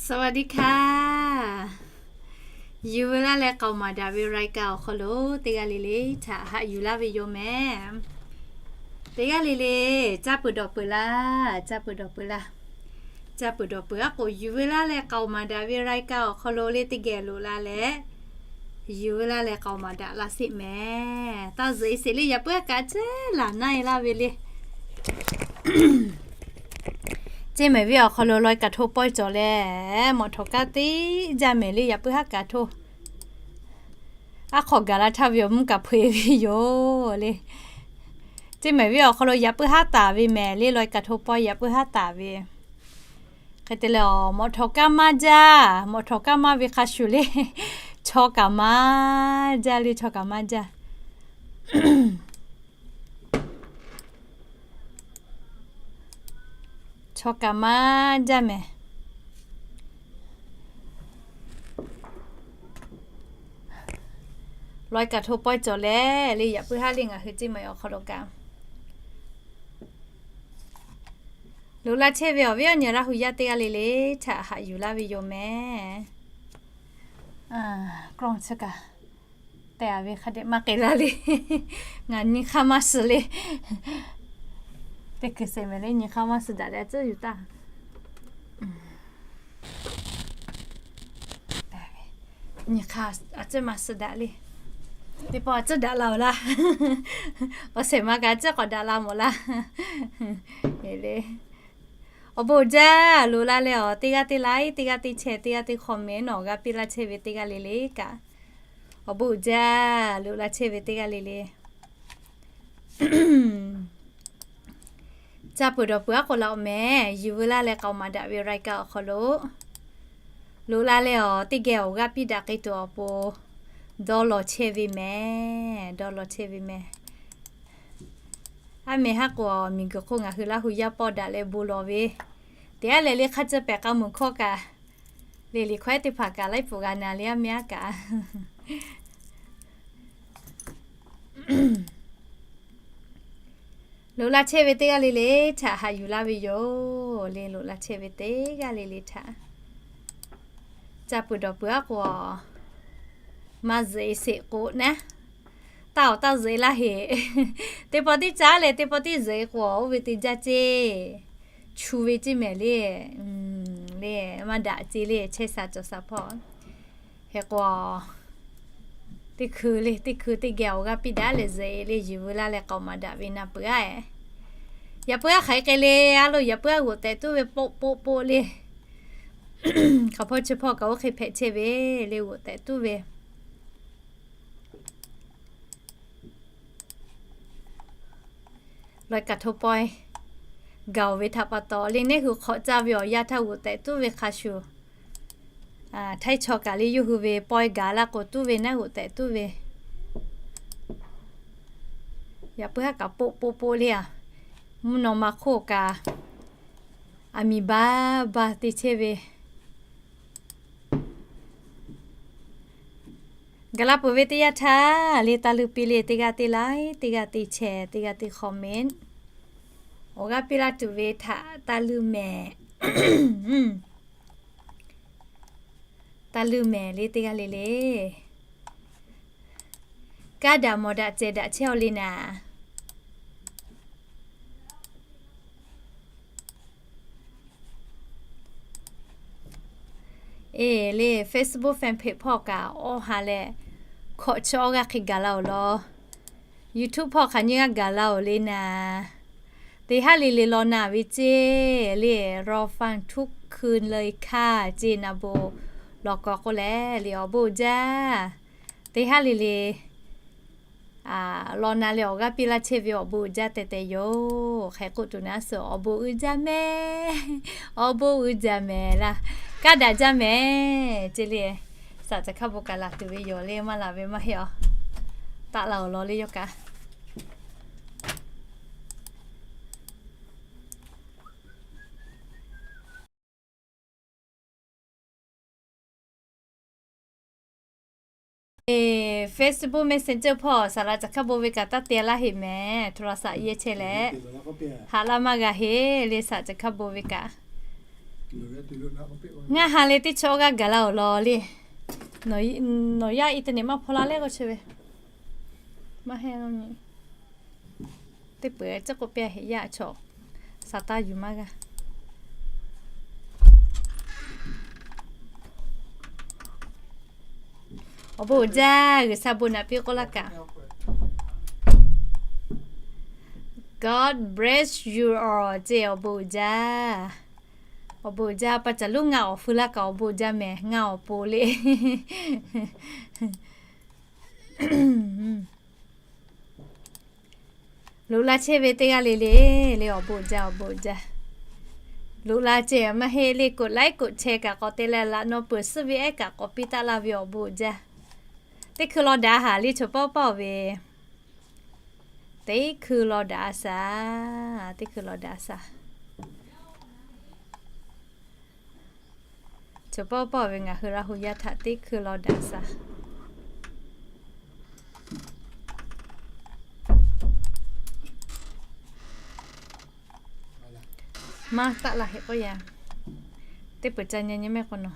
สวัสดีค่ะ Yuˬ veu laˇ leh k'aoˍ maˍ daꞈ ve รายการ awˬ hk'aw lo teˇ g'aˇ le le htaꞈ haꞈ yuˬ laˇ ve yoˬ mehˍ. Teˇ g'aˇ le le, caˇ peuˬ dawˬ peuˬ laˇ, caˇ peuˬ dawˬ peuˬ laˇ. Caˇ peuˬ dawˬ peuˬ aˉ k'o, Yuˬ veu laˇ leh k'aoˍ maˍ daꞈ ve รายการ awˬ hk'aw lo le teˇ geh loꞈ la leh, Yuˬ veu laˇ leh k'aoˍ maˍ daꞈ laˇ sheˍ mehˍ. Taˇ zuhꞈ e sheˍ le, yaꞈ puiˉ haˉ kaꞈ ceˇ laˬ naˇ e laˇ ve le. Ceˇ mehˍ viˉ awˬ hk'aw lo ลอยกระทง pawehˇ cawˬ leh, mawꞈ htawˍ kaˇ teˇ jaˇ mehˍ le, yaꞈ puiˉ haˉ kaꞈ htoˇ. Aˉ hk'aw gaˬ la htaˇ ve awˬ mvuhˇ kaꞈ hpeuꞈ e ve yoˬ le. Ceˇ mehˍ viˉ awˬ hk'aw lo yaꞈ puiˉ haˉ taˍ ve mehˍ le, ลอยกระทง pawehˇ yaꞈ puiˉ haˉ taˍ ve. Hk'e te leh, mawꞈ htawˍ kaˇ maˇ jaˇ, mawꞈ htawˍ kaˇ maˇ ve hk'a shuˍ le, chaw kaꞈ maˇ jaˇ le, chaw kaꞈ maˇ jaˇ. Chaw kaꞈ maˇ jaˇ mehˍ. ลอยกระทง pawehˇ cawˬ leh le, yaꞈ puiˉ haˉ le ngaˬ hui ceˇ mehˍ awˬ hk'aw lo kaꞈ loꞈ la chehˇ ve awˬ viˉ awˬ nyi Laˇ hu yaˇ teˇ g'aˇ le le htaꞈ haꞈ yuˬ laˇ ve yoˬ mehˍ. Kawˇ chi kaꞈ tehꞈ ve hk'a dehꞈ maˇ k'ai laˇ le. Ngaˬ nyi hk'aˇ maˇ suh le. Teˇ kuiˬ sheˍ mehˍ le, nyi hk'aˇ maˇ suh daꞈ leh a tcuhˉ yuˬ taˇ. Nyi hk'aˇ a tcuhˉ maˇ suh daꞈ le. Teˇ pawˆ a tcuhˉ daꞈ la-oˬ laˇ. Awˬ shehˍ ma kaꞈ a tcuhˉ k'awꞈ daꞈ la mawˬ laˇ. Le, awˬ bon uiˍ jaˇ. Loꞈ la leh awˬ teˇ g'aˇ teˇ like, teˇ g'aˇ teˇ share, teˇ g'aˇ teˇ comment nawˬ awˬ g'aˇ piˇ laˇ chehˇ ve teˇ g'aˇ le le kaꞈ, awˬ bon uiˍ jaˇ. Loꞈ la chehˇ ve teˇ g'aˇ le le, caˇ peuˬ dawˬ peuˬ aˉ k'o laˇ-oˬ mehˍ. Yuˬ veu laˇ leh k'aoˍ maˍ daꞈ ve รายการ awˬ hk'aw lo loꞈ la leh awˬ teˇ geh awˬ g'aˇ piˇ daꞈ k'ai tuˬ awˬ pon dawˇ law chehˇ ve mehˍ. Dawˇ law chehˇ ve mehˍ. Aˉ mehˍ haˉ k'o, miˬguiˬ hk'oˆ ngaˬ hui Laˇ hu yaˇ pawˆ daꞈ leh bon lawˬ ve, teˇ aˉ lehˬ le hk'a ceh pehꞈ k'a muiˬ hkawˇ kaꞈ, le liꞈ hkawehˉ teˇ hpaˍ kaꞈ laiˉ pfuhˍ g'a na le aˉ mehˍ haˉ kaꞈ. Loꞈ la chehˇ ve teˇ g'aˇ le le htaꞈ haꞈ yuˬ laˇ ve yoˬ. Le loꞈ la chehˇ ve teˇ g'aˇ le le htaꞈ caˇ peuˬ dawˬ peuˬ aˉ k'o, maˇ zuhꞈ e sheˍ k'o naˉ, taˇ awˬ taˇ zuhꞈ e laˇ heˍ. Teˇ pawˆ tiˉ caˉ leh teˇ pawˆ tiˉ zuhꞈ e k'o, oˇ ve te jaˇ ceˇ, chu ve ceˇ mehˍ le. Le, maˇ daꞈ ceˇ le, chehˇ sha cawˬ sha hpawˇ. Hk'e k'o, teˇ hkui le, teˇ hkui teˇ geh awˬ g'aˇ piˇ daꞈ leh zuhꞈ e le, yuˬ veu laˇ leh k'aoˍ maˍ daꞈ ve na peuˬ aˉ. Yaꞈ puiˉ aˉ hk'aˬ hk'e le, a lo yaꞈ puiˉ aˉ g'oꞈ tehꞈ tuˉ ve poˆ poˆ poˆ le. Hk'aˬ hpawˇ chi hpawˇ kaꞈ oˇ hk'e hpehꞈ chehˇ ve le, g'oꞈ tehꞈ tuˉ ve ลอยกระทง pawehˇ gaˬ-oˬ ve htaꞈ pa taw le, neˇ hui hk'awꞈ caˇ ve awˬ yanˇ htaˇ g'oꞈ tehꞈ tuˉ ve hk'a shuˍ, htaiˇ chaw kaꞈ le yawˇ hui ve pawehˇ gaˬ laˇ k'o tuˉ ve naˉ g'oꞈ tehꞈ tuˉ ve, yaꞈ puiˉ haˉ kaꞈ poˆ poˆ poˆ le a, mvuhˇ naw ma hk'oˆ kaꞈ, aˬ miˍ baˇ baˇ te chehˇ ve gaˬ la peuˬ ve teˇ yanˇ htaˇ le, taˇ luˇ piˇ le, teˇ g'aˇ teˇ like, teˇ g'aˇ teˇ share, teˇ g'aˇ teˇ comment, awˬ g'aˇ piˇ laˇ tuˬ ve htaꞈ taˇ luˇ mehˍ. Taˇ luˇ mehˍ le, teˇ g'aˇ le le. Kaˇ daꞈ mawˬ daꞈ cehˬ daꞈ chehˇ-aw le naˍ. Eˬ le, Facebook fan page hpawˇ kaꞈ awˇ ha leh, hkawꞈ chi awˇ g'aˇ hk'e gaˬ la-oˬ law. YouTube hpawˇ hk'aˬ nyiˇ g'aˇ gaˬ la-oˬ le naˍ. Teˇ haˉ le le law na ve ceˇ le, รอฟังทุกคืนเลยค่ะ ceˇ na bon law k'awꞈ k'oˆ leh le, awˬ bon uiˍ jaˇ. Teˇ haˉ le le law na leh awˬ g'aˇ piˇ laˇ chehˇ ve awˬ bon uiˍ jaˇ tehꞈ tehꞈ yoˬ. Hk'e k'oˆ tuˬ naˉ suh awˬ bon uiˍ jaˇ mehˍ. Awˬ bon uiˍ jaˇ mehˍ laˇ. Kaˇ daꞈ jaˇ mehˍ ceˇ le. Saˍ caˬ hkaˇ bon kaꞈ laˬ tuˬ ve yoˬ le, maˇ laˬ ve maˇ heˆ-aˬ. Taˆ la-oˬ law le yawˇ kaꞈ. Facebook Messenger hpawˇ saˍ laꞈ caˬ hkaˇ bon ve kaꞈ taˇ te laˇ heˆ mehˍ. โทรศัพท์ yehˇ chehˇ leh, haꞈ laˇ maˇ g'a heˆ le, saˍ caˬ hkaˇ bon ve kaꞈ. Ngaˇ ha leh teˇ chaw g'aˇ gaˬ la awˬ lawn le. Nawˬ yaˇ internet maˇ hpaw la leh k'o chi ve, maˇ heˆ. Teˇ peuˬ ciˉ k'oˆ piˇ heˆ yaˇ chaw, sa taˇ yuˬ maˇ g'a. Awˬ bon uiˍ jaˇ, G'uiˬsha bon naꞈ piˇ k'oˆ laˇ kaꞈ. God bless you all ceˇ, awˬ bon uiˍ jaˇ. Awˬ bon uiˍ jaˇ, pa caˬ lonˉ ngaˬ awˬ feu laˇ kaꞈ awˬ bon uiˍ jaˇ mehˍ, ngaˬ awˬ pon le. Loꞈ la chehˇ ve teˇ g'aˇ le le, le awˬ bon uiˍ jaˇ, awˬ bon uiˍ jaˇ. Loꞈ la ceh maˇ heˆ le, กดไลค์ กดแชร์ kaꞈ k'awꞈ te leh laꞈ naw peuˬ suhˉ ve ehˉ kaꞈ k'awꞈ piˇ taˆ laˇ ve awˬ bon uiˍ jaˇ. Teˇ hkui law daꞈ haˍ le, chaw pawˆ pawˆ ve. Teˇ hkui law daꞈ a shaˍ, teˇ hkui law daꞈ a shaˍ. Chaw pawˆ pawˆ ve ngaˬ hui Laˇ huˍ yaˇ htaꞈ teˇ hkui law daꞈ a shaˍ. Maˇ taˆ la heˆ k'oˆ yaˇ. Teˇ peuˬ ca nyi nyi mehˆ k'o nawˬ.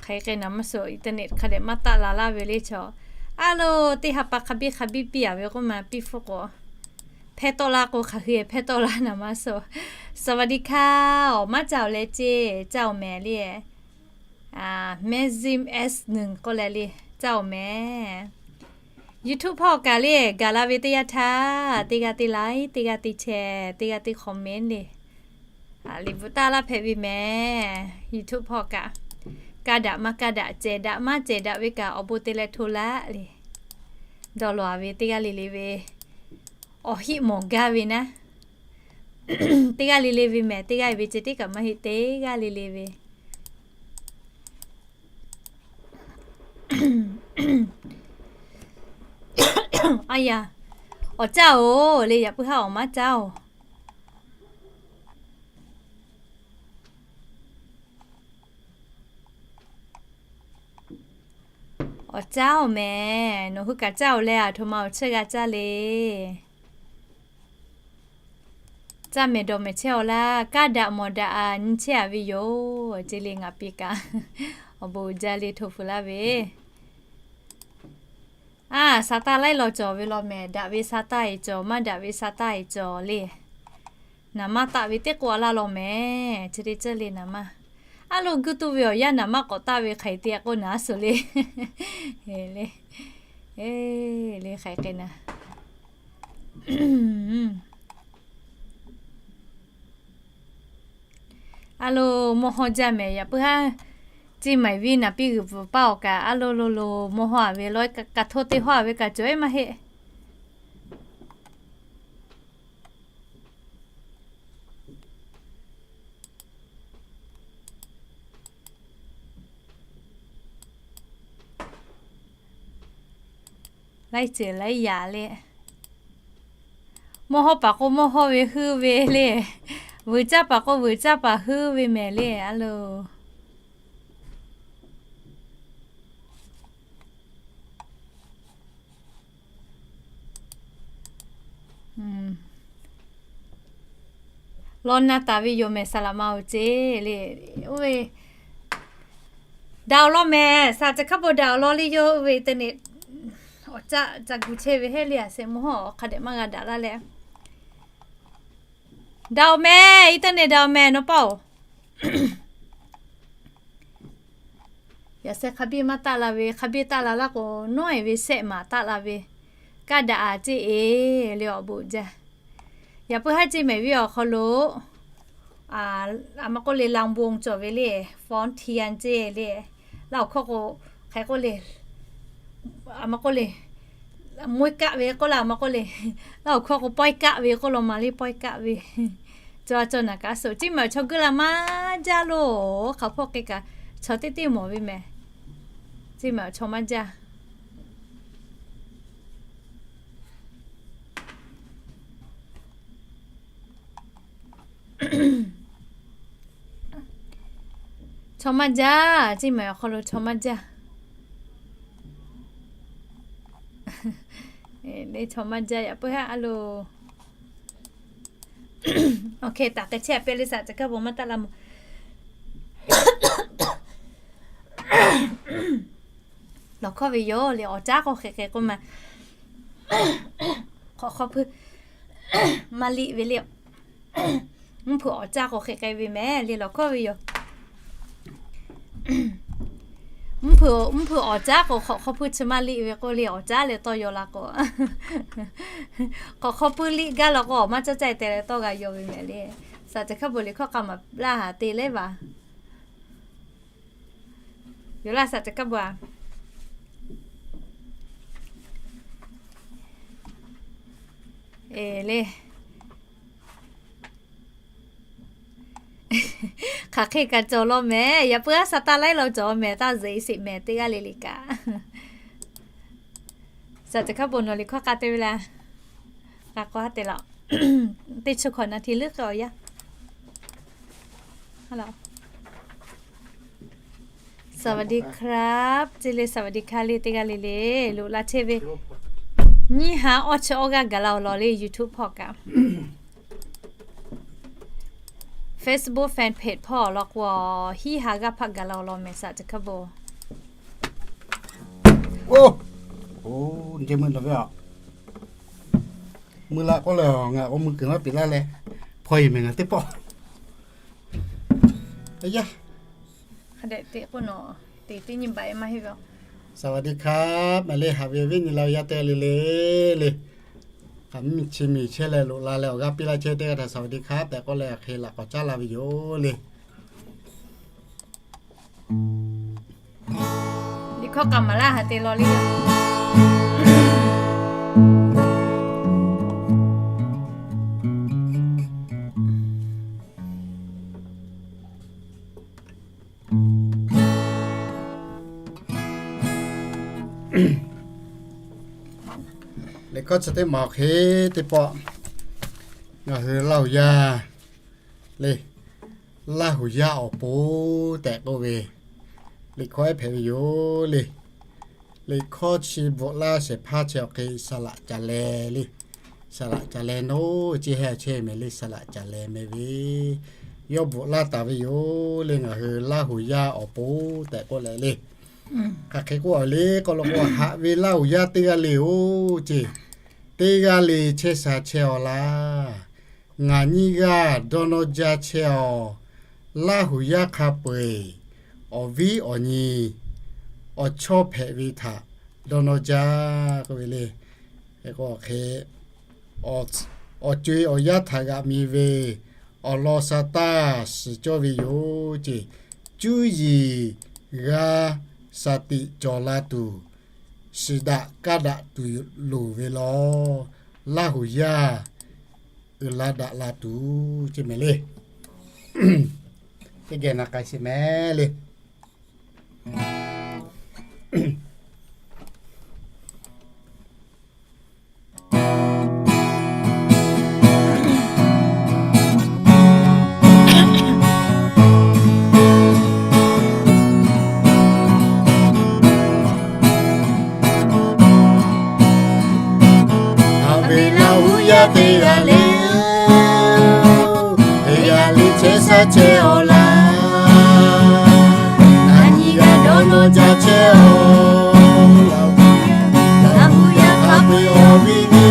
Hk'aˬ hk'e k'ai naˍ maˇ suh, internet hk'a dehꞈ maˇ taˆ la laˇ ve le chaw. A lo, teˇ ha pa hk'a biˇ hk'a biˇ piˇ a ve k'oˆ ma piˇ hpfuhˆ k'o, hpehˇ tawˆ la k'o hk'aˬ hk'e hpehˇ tawˆ la naˍ maˇ suh. สวัสดีค่ะ awˬ maˉ caˇ awˬ leh ceˇ, caˇ awˬ mehˍ le. Mehˇ zimˇ S หนึ่ง k'oˆ leh le, caˇ awˬ mehˍ. YouTube hpawˇ kaꞈ le gaˬ la ve teˇ yanˇ htaˇ, teˇ g'aˇ teˇ like, teˇ g'aˇ teˇ share, teˇ g'aˇ teˇ comment le. Liꞈ bvuhꞈ taˍ laˇ hpehꞈ ve mehˍ. YouTube hpawˇ kaꞈ, kaˇ daꞈ maˇ kaˇ daꞈ, cehˬ daꞈ maˇ cehˬ daꞈ ve kaꞈ awˬ bon te leh hto laˇ le. Dawˇ law a ve teˇ g'aˇ le le ve awˬ hiˆ mawˬ gaˇ ve naˉ. Teˇ g'aˇ le le ve mehˍ, teˇ g'aˇ ve ceh tiˉ kaꞈ maˇ heˆ, teˇ g'aˇ le le ve. A yaˇ, awˬ caˇ oˬ le, yaꞈ puiˉ haˉ awˬ maˉ caˇ oˬ. Awˬ caˇ oˬ mehˍ, nawˬ hui kaꞈ caˇ oˬ leh, aˬ htoꞈ ma awˬ chehˇ g'a caˇ le. Caˇ mehˍ dawˬ mehˍ chehˇ awˬ laˇ, kaˇ daꞈ mawˬ daꞈ a nyi chehˇ a ve yoˬ. Ceˇ le ngaˬ piˇ kaꞈ, awˬ bon uiˍ jaˇ le hto fuiˍ laˇ ve. A, sa taˇ laiˉ law cawˬ ve law mehˍ, daꞈ ve sa taˇ e cawˬ, maˇ daꞈ ve sa taˇ e cawˬ le. Naˍ maˇ taˆ ve teˇ k'o a laˇ law mehˍ, chi teˇ ceuˬ le naˍ maˇ. A lo, guˇ tuˬ ve awˬ yanˇ naˍ maˇ k'awꞈ taˆ ve hk'aˬ hk'e te a k'oˆ naˍ suhˍ le. Le, le hk'aˬ hk'e naˍ. A lo, mawˇ hawˇ jaˇ mehˍ, yaꞈ puiˉ haˉ, Ceˇ maiˍ viˉ naˍ piˇ g'uiˬ pfuhˍ paˇ awˬ kaꞈ, a lo lo lo, mawˇ hawˇ a ve lawˉ, ka hto teˇ hawˇ a ve kaꞈ cawˬ e maˇ heˆ. Laiˉ ceuˬ laiˉ yaꞈ le. Mawˇ hawˇ paˍ k'o mawˇ hawˇ ve heuˆ ve le. Vuiˬ caˇ paˍ k'o vuiˬ caˇ paˍ heuˆ ve mehˍ le a lo. Law na taˍ ve yoˬ mehˍ, saˍ laꞈ ma oˬ ceˇ le. Oˇ ve daꞈ awˬ lawn mehˍ, saˍ ca hk'a bon daꞈ awˬ lawn le yoˬ. Oˇ ve internet awˬ caˆ ca gu chehˇ ve heˆ le, a shehˍ mawˇ hawˇ hk'a dehꞈ maˇ g'a daꞈ laˇ leh. Daꞈ awˬ mehˍ, internet daꞈ awˬ mehˍ nawˬ paˇ oˬ. Yaꞈ shehˍ hk'a biˇ maˇ taˆ la ve, hk'a biˇ taˆ la laˇ k'o, nawˉ e ve shehˆ maˍ taˆ la ve, kaˇ daꞈ a ceˇ e le awˬ bon jaˇ. Yaꞈ puiˉ haˉ Ceˇ mehˍ viˉ awˬ hk'aw lo, a ma k'oˆ le, laꞈ bon cawˬ ve le, Frontier ceˇ le, laˇ awˬ hkawˇ k'o, hk'e k'oˆ le, a ma k'oˆ le, mawˇ kaˆ ve k'oˆ la, a ma k'oˆ le, laˇ awˬ hkawˇ k'o pawehˇ kaˆ ve k'oˆ law ma le, pawehˇ kaˆ ve. Cawˬ a cawˬ naˍ kaꞈ suhˍ, Ceˇ mehˍ awˬ chaw guiˇ la maˇ jaˇ loˬ. Hk'aˬ hpawˇ hk'e kaꞈ chaw teˇ teˇ mawˬ ve mehˍ. Ceˇ mehˍ awˬ chaw maˇ jaˇ. Chaw maˇ jaˇ, Ceˇ mehˍ awˬ hk'aw lo chaw maˇ jaˇ. Le chaw maˇ jaˇ, yaꞈ puiˉ haˉ a lo. Ok, taꞈ k'ai chehˇ a pehˇ le, saˍ caˬ hkaˇ bon maˇ taˆ laˇ mawˬ. Lawˬ hkawˇ ve yoˬ le, awˬ caˉ k'o hk'e hk'e k'oˆ ma. Hk'awꞈ hk'aw hpuiˇ maˇ liꞈ ve le. Mvuhˇ hpeuꞈ awˬ caˉ k'o hk'e hk'e ve mehˍ le, lawˬ hkawˇ ve yoˬ. Mvuhˇ hpeuꞈ, mvuhˇ hpeuꞈ awˬ caˉ k'o hk'awꞈ hk'aw hpuiˇ chi maˇ liꞈ ve k'oˆ le, awˬ caˉ leh tawˇ yaw la k'o, hk'awꞈ hk'aw hpuiˇ liꞈ gaˇ law k'o, awˬ maˇ caˇ caˇ te leh tawˇ g'a yaw ve mehˍ le. Saˍ caˬ hkaˇ bon liꞈ hkawˇ k'a maˍ laˇ haˍ te leh vaˬ. Yoˬ laˇ, saˍ caˬ hkaˇ bon a. E le. Hk'aˬ hk'e kaꞈ cawˬ law mehˍ. Yaꞈ puiˉ aˉ sa taˇ laiˉ law cawˬ mehˍ, taˇ zeꞈ sheˍ mehˍ, teˇ g'aˇ le le kaꞈ. Saˍ caˬ hkaˇ bon nawˬ liꞈ hkawˇ k'a te ve le. K'a k'aw ha te laˬ. Teˇ chi hkawꞈ naˍ hti leuˉ k'ai awˬ yanˇ. สวัสดีครับ ce le, สวัสดีค่ะ le, teˇ g'aˇ le le, loꞈ la chehˇ ve. Nyiˇ ha awˇ chi awˇ g'aˇ gaˬ la awˬ lawn le, YouTube hpawˇ kaꞈ, Facebook fan page hpawˇ law k'o, hiˉ ha g'aˇ hpaˆ gaˬ la awˬ lawn mehˍ, saˍ caˬ hkaˇ bon. Oˇ, oˇ, nyi mui nawˬ ve a. Mui la k'oˆ leh, ngaˬ k'o mui kuiˬ maˇ piˍ laˇ leh, hpaw yeˬ mehˍ ngaˬ teˇ pawˆ. Hk'a dehꞈ te k'o nawˬ te teˇ nyi baꞈ e maˇ heˆ ve. สวัสดีครับ mehˍ le, haꞈ ve awˬ viˉ nyi la ve yaˇ teˇ g'aˇ le le le. Hk'aˬ miˇ chi miˬ chehˇ leh loꞈ la leh awˬ g'aˇ piˇ laˇ chehˇ teˇ g'aˇ htaꞈ สวัสดีครับ tehꞈ k'oˆ leh, hk'e laꞈ k'awꞈ caˉ la ve yoˬ le. Liꞈ hkawˇ k'a maˍ laˇ haˍ te law le. Liꞈ hkawˇ chi teˇ maˬ awˬ hk'e teˇ pawˆ, ngaˬ hui Laˇ huˍ yaˇ le, Laˇ huˍ yaˇ awˬ pon tehꞈ k'oˆ ve liꞈ hkawˇ ehˉ hpehꞈ ve yoˬ le. Liꞈ hkawˇ chi bvuhꞈ laˇ shehˍ hpaˇ chi awˬ hk'e saˍ laꞈ ca leh le. Saˍ laꞈ ca leh naˉ, ceˇ heh chehˇ mehˍ le, saˍ laꞈ ca leh mehˍ ve, yawˇ bvuhꞈ laˇ taˍ ve yoˬ le. Ngaˬ hui Laˇ huˍ yaˇ awˬ pon tehꞈ k'oˆ leh le, hk'aˬ hk'e k'oˆ a le k'oˆ lo k'o, haꞈ ve Laˇ huˍ yaˇ teˇ g'aˇ le-oˬ ceˇ, teˇ g'aˇ le chehˇ sha chehˇ awˬ laˇ. Ngaˬ nyiˇ g'aˇ dawˇ nawˇ jaˇ chehˇ awˬ. Laˇ huˍ yaˇ hk'a peu-eˬ awˬ viˉ awˬ nyi awˬ chawˇ hpehꞈ ve htaꞈ dawˇ nawˇ jaˇ k'oˆ ve le. Hk'e k'o hk'e, awˬ co-e awˬ yanˇ htaꞈ g'aꞈ mi ve awˬ lawn sha taˇ shiˍ cawˇ ve yoˬ ceˇ. Cuˇ yiˍ g'a shaˍ tiꞈ cawˬ la tuˬ, shiˍ daꞈ kaˇ daꞈ tuˬ loˍ ve law. Laˇ huˍ yaˇ uiˍ la daꞈ la tuˬ ceˇ mehˍ le. Teˇ geh na k'ai sheˍ mehˍ le. Haꞈ ve Laˇ huˍ yaˇ teˇ g'aˇ le, teˇ g'aˇ le chehˇ sha chehˇ awˬ laˇ. Ngaˬ nyiˇ g'aˇ dawˇ nawˇ jaˇ chehˇ awˬ. Laˇ huˍ yaˇ hk'a peu-eˬ awˬ viˉ nyi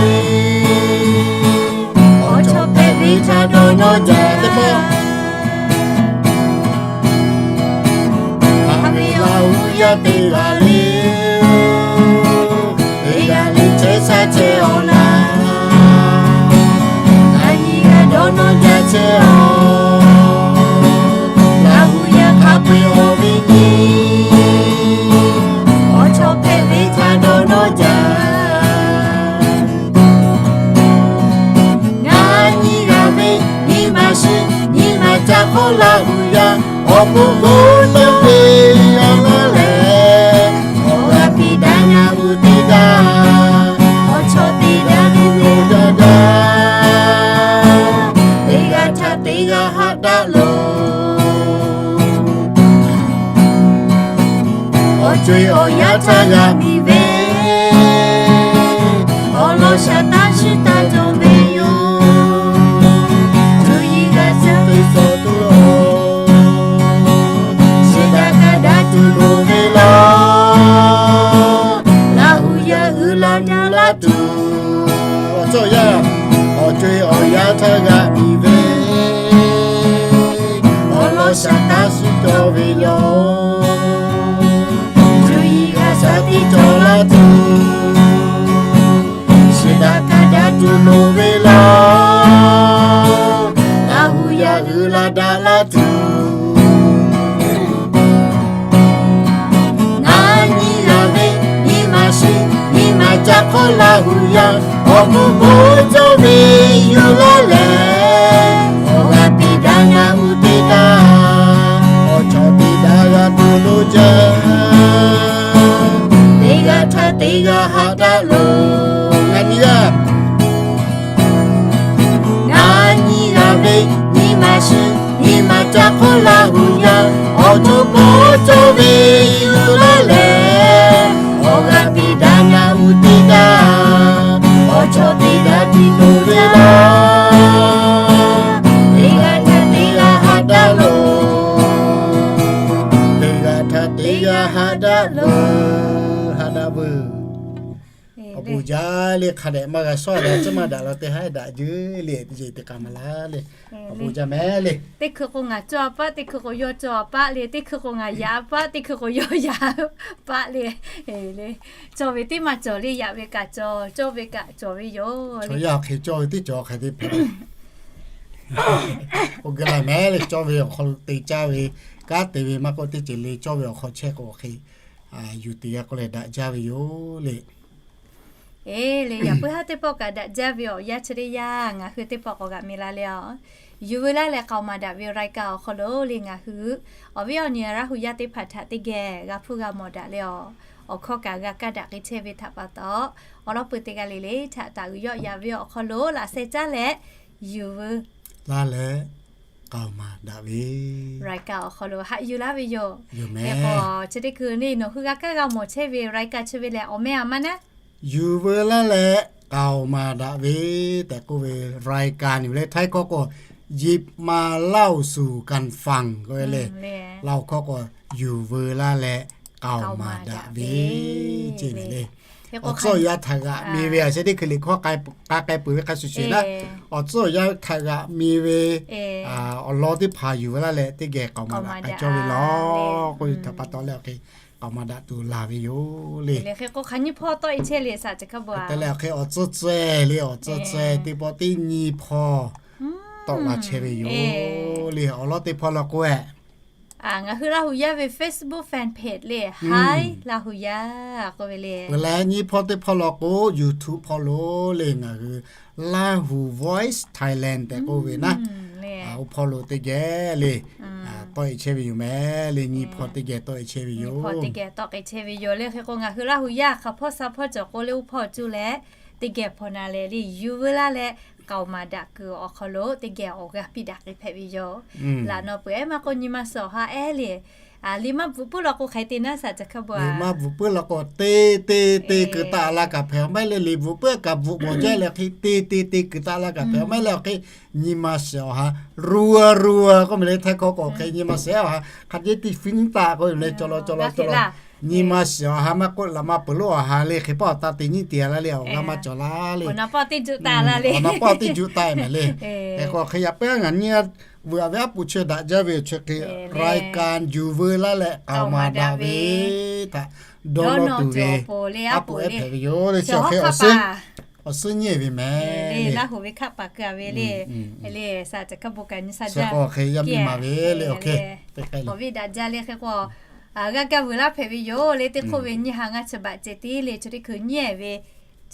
awˬ chawˇ hpehꞈ ve htaꞈ dawˇ nawˇ jaˇ teˇ pawˆ. Haꞈ ve Laˇ huˍ yaˇ teˇ g'aˇ le, teˇ g'aˇ le chehˇ sha chehˇ awˬ laˇ. Ngaˬ nyiˇ g'aˇ dawˇ nawˇ jaˇ chehˇ awˬ. Laˇ huˍ yaˇ hk'a peu-eˬ awˬ viˉ nyi awˬ chawˇ hpehꞈ ve htaꞈ dawˇ nawˇ jaˇ. Ngaˬ nyiˇ g'aˇ ve nyi ma shiˍ nyi ma ca hk'oˆ Laˇ huˍ yaˇ awˬ pon bon tawˇ ve awˬ lawn lehˬ, awˬ g'aˇ piˇ daꞈ ngaˬ hui teˇ g'aˇ, awˬ chawˇ teˇ g'aˇ ve bon daꞈ daꞈ, teˇ g'aˇ htaꞈ teˇ g'aˇ haꞈ daꞈ loˬ. Awˬ co-e awˬ yanˇ htaˇ g'a miˬ ve, awˬ lawn shaˍ taˇ shiˍ taˇ cawˬ ve yoˬ. la tuˬ. Ngaˬ nyi g'a ve nyi ma shiˍ nyi ma caˇ hk'awˇ Laˇ huˍ yaˇ, awˬ moˍ bon cawˇ ve yuˬ laˇ lehˬ, awˬ g'aˇ piˇ daꞈ ngaˬ uˉ te taˇ, awˬ chawˇ piˇ daꞈ g'a tuˬ lo jaˇ, teˇ g'aˇ htaꞈ teˇ g'aˇ haꞈ daꞈ loˬ. Ngaˬ nyi g'a Ngaˬ nyi g'a ve nyi ma shiˍ nyi ma caˇ hk'awˇ Laˇ huˍ yaˇ, awˬ to kawˇ cawˇ ve yuˬ laˇ lehˬ, awˬ g'aˇ piˇ daꞈ ngaˬ uˉ te taˇ, awˬ chawˇ piˇ daꞈ piˇ loˬ ve laˇ. Teˇ g'aˇ htaꞈ teˇ g'aˇ haꞈ daꞈ loˬ. Teˇ g'aˇ htaꞈ teˇ g'aˇ haꞈ daꞈ loˬ. Haꞈ daꞈ veuˬ. Awˬ bon jaˇ le, hk'a dehꞈ maˇ g'a shawˉ leh, chi maˇ daꞈ la teˇ haˉ daꞈ jeuˬ le, teˇ ceuˬ teˇ k'a maˍ laˇ le. Awˬ bon jaˇ mehˍ le. Teˇ hkui k'o ngaˬ cawˇ a paˆ, teˇ hkui k'o yawˇ cawˇ a paˆ le, teˇ hkui k'o ngaˬ yaꞈ a paˆ, teˇ hkui k'o yawˇ yaꞈ a paˆ le. Le, cawˬ ve teˇ maˇ cawˬ le, yaꞈ ve kaꞈ cawˬ, cawˇ ve kaꞈ cawˬ ve yoˬ. Chaw yaˇ hk'e cawˇ ve teˇ cawˬ hk'e te hpehꞈ. K'o geh la mehˍ le, cawˇ ve awˬ hk'aw lo te caˇ ve, kanˉ te ve maˇ k'oˆ, teˇ ceuˬ le cawˇ ve awˬ hk'aw chehˇ k'o hk'e yuˬ te g'a k'oˆ leh daꞈ jaˇ ve yoˬ le. Eˬ le, yaꞈ puiˉ haˉ teˇ pawˆ kaꞈ daꞈ jaˇ ve awˬ yanˇ chi teˇ yanˇ ngaˬ hui teˇ pawˆ k'awꞈ g'aꞈ mi la le a. Yuˬ veu laˇ leh k'aoˍ maˍ daꞈ ve รายการ awˬ hk'aw lo le ngaˬ hui awˬ viˉ awˬ nyi Laˇ huˍ yaˇ teˇ hpaˍ htaꞈ teˇ geh g'a hpuˇ g'a mawˬ daꞈ leh a, awˬ hkawˇ kaꞈ g'a kaˇ daꞈ k'ai chehˇ ve htaꞈ pa taw, awˬ lawn peuˬ teˇ g'aˇ le le htaꞈ taˍ uiˍ yawˆ yan ve awˬ hk'aw lo laꞈ sheh caˉ leh yuˬ veu laˇ leh k'aoˍ maˍ daꞈ ve รายการ awˬ hk'aw lo haꞈ yuˬ laˇ ve yoˬ. Yoˬ mehˍ. Hk'e k'o, chi teˇ hkui le nawˬ hui g'a kaˇ g'a mawˬ chehˇ ve รายการ chi ve lehˬ awˬ meh a maˇ naˉ? Yuˬ veu laˇ leh k'aoˍ maˍ daꞈ ve tehꞈ k'oˆ ve รายการ yoˬ le. Htaiˇ hkawˇ k'o, หยิบมาเล่าสู่กันฟัง k'oˆ ve le. Laˇ huˍ hkawˇ k'o, yuˬ veu laˇ leh k'aoˍ maˍ daꞈ ve ceˇ mehˍ le. Awˬ tcuhˉ awˬ yanˇ htaꞈ g'aꞈ mi ve a sheh teˇ hkui liꞈ hkawˇ k'a k'ai peuˬ ve hk'a shuˍ shuˍ naˉ, awˬ tcuhˉ awˬ yanˇ htaꞈ g'aꞈ mi ve awˬ lawn teˇ hpaˍ yuˬ veu laˇ leh teˇ geh k'aoˍ maˍ daꞈ k'ai cawˇ ve law k'oˆ ve htaꞈ pa taw leh awˬ hk'e k'aoˍ maˍ daꞈ tuˬ laˬ ve yoˬ le. Hk'e k'o hk'aˬ nyiˇ hpawˇ tawˆ e chehˇ le, saˍ ca hk'a bu a te leh awˬ hk'e awˬ tcuhˉ tcuhˉ le, awˬ tcuhˉ tcuhˉ teˇ pawˆ teˇ nyiˇ hpawˇ tawˆ la chehˇ ve yoˬ le. Awˬ lawn teˇ hpawˇ law k'o e, ngaˬ hui Laˇ huˍ yaˇ ve Facebook fan page le, Hi Laˇ huˍ yaˇ k'oˆ ve le. Peuˬ leh nyiˇ hpawˇ teˇ hpawˇ law k'o, YouTube hpawˇ lo le ngaˬ hui Lahu Voice Thailand tehꞈ k'oˆ ve naˉ, oˇ hpawˇ lo teˇ geh le tawˆ e chehˇ ve yoˬ mehˍ le. Nyiˇ hpawˇ teˇ geh tawˆ e chehˇ ve yoˬ. Teˇ geh tawˆ k'ai chehˇ ve yoˬ le. Hk'e k'o ngaˬ hui Laˇ huˍ yaˇ hk'aˬ hpawˇ sha hpawˇ cawˬ k'o le, oˇ hpawˇ cuˇ leh teˇ geh hpawˇ na leh le yuˬ veu laˇ leh k'aoˍ maˍ daꞈ kuiˬ awˬ hk'aw lo teˇ geh awˬ g'aˇ piˇ daꞈ k'ai hpehꞈ ve yoˬ. Laꞈ naw peuˬ ehˉ maˇ k'oˆ nyi ma suhˍ awˬ ha ehˉ le, liꞈ maˇ bvuhꞈ puiˉ law k'o hk'aˬ hk'e te naˉ, saˍ ca hk'a bu a. Liꞈ maˇ bvuhꞈ puiˉ law k'o te te te kuiˬ taˍ la kaꞈ hpehꞈ maˇ heˆ le. Liꞈ bvuhꞈ puiˉ kaꞈ bvuhꞈ mawˬ jaˇ leh hk'e te te te kuiˬ taˍ la kaꞈ hpehꞈ maˇ heˆ le. Awˬ hk'e nyi ma suhˍ awˬ ha รัวๆ k'oˆ mehˍ le. Htaiˇ hkawˇ k'o awˬ hk'e nyi ma suhˍ awˬ ha hk'a dehꞈ tiˇ fiˉ taˆ k'oˆ ve le. Cawˬ law cawˬ law cawˬ law nyi ma suhˍ awˬ ha maˇ k'oˆ laꞈ ma peuˬ lonˉ awˬ ha le. Hk'e pawˆ taˇ te nyiˉ te la le, awˬ g'aˇ maˇ cawˬ la le. Awˬ na pawˆ teˇ juˆ taˍ la le. Hk'e k'o hk'e yaꞈ puiˉ ngaˬ nyi veuꞈ a ve aˉ pu chi daꞈ jaˇ ve chi hk'e รายการ yuˬ veu laˇ leh k'aoˍ maˍ daꞈ ve htaꞈ dawˇ nawˇ tuˬ ve aˉ pu ehˉ hpehꞈ ve yoˬ le. Chi awˬ hk'e awˬ suhˉ nyi ve mehˍ le. Laˇ huˍ ve hkaˆ paˍ keu a ve le. Le saˍ ca hk'a bu kaꞈ nyi sha jaˇ k'o hk'e yaˇ miˇ ma ve le. Awˬ viˉ daꞈ jaˇ le. Hk'e k'o g'a gaˇ veuꞈ laˇ hpehꞈ ve yoˬ le. Teˇ hk'oˆ ve nyiˇ ha ngaˇ chi baꞈ ceh tiˉ le, chi teˇ hkui nyiˇ ehˍ ve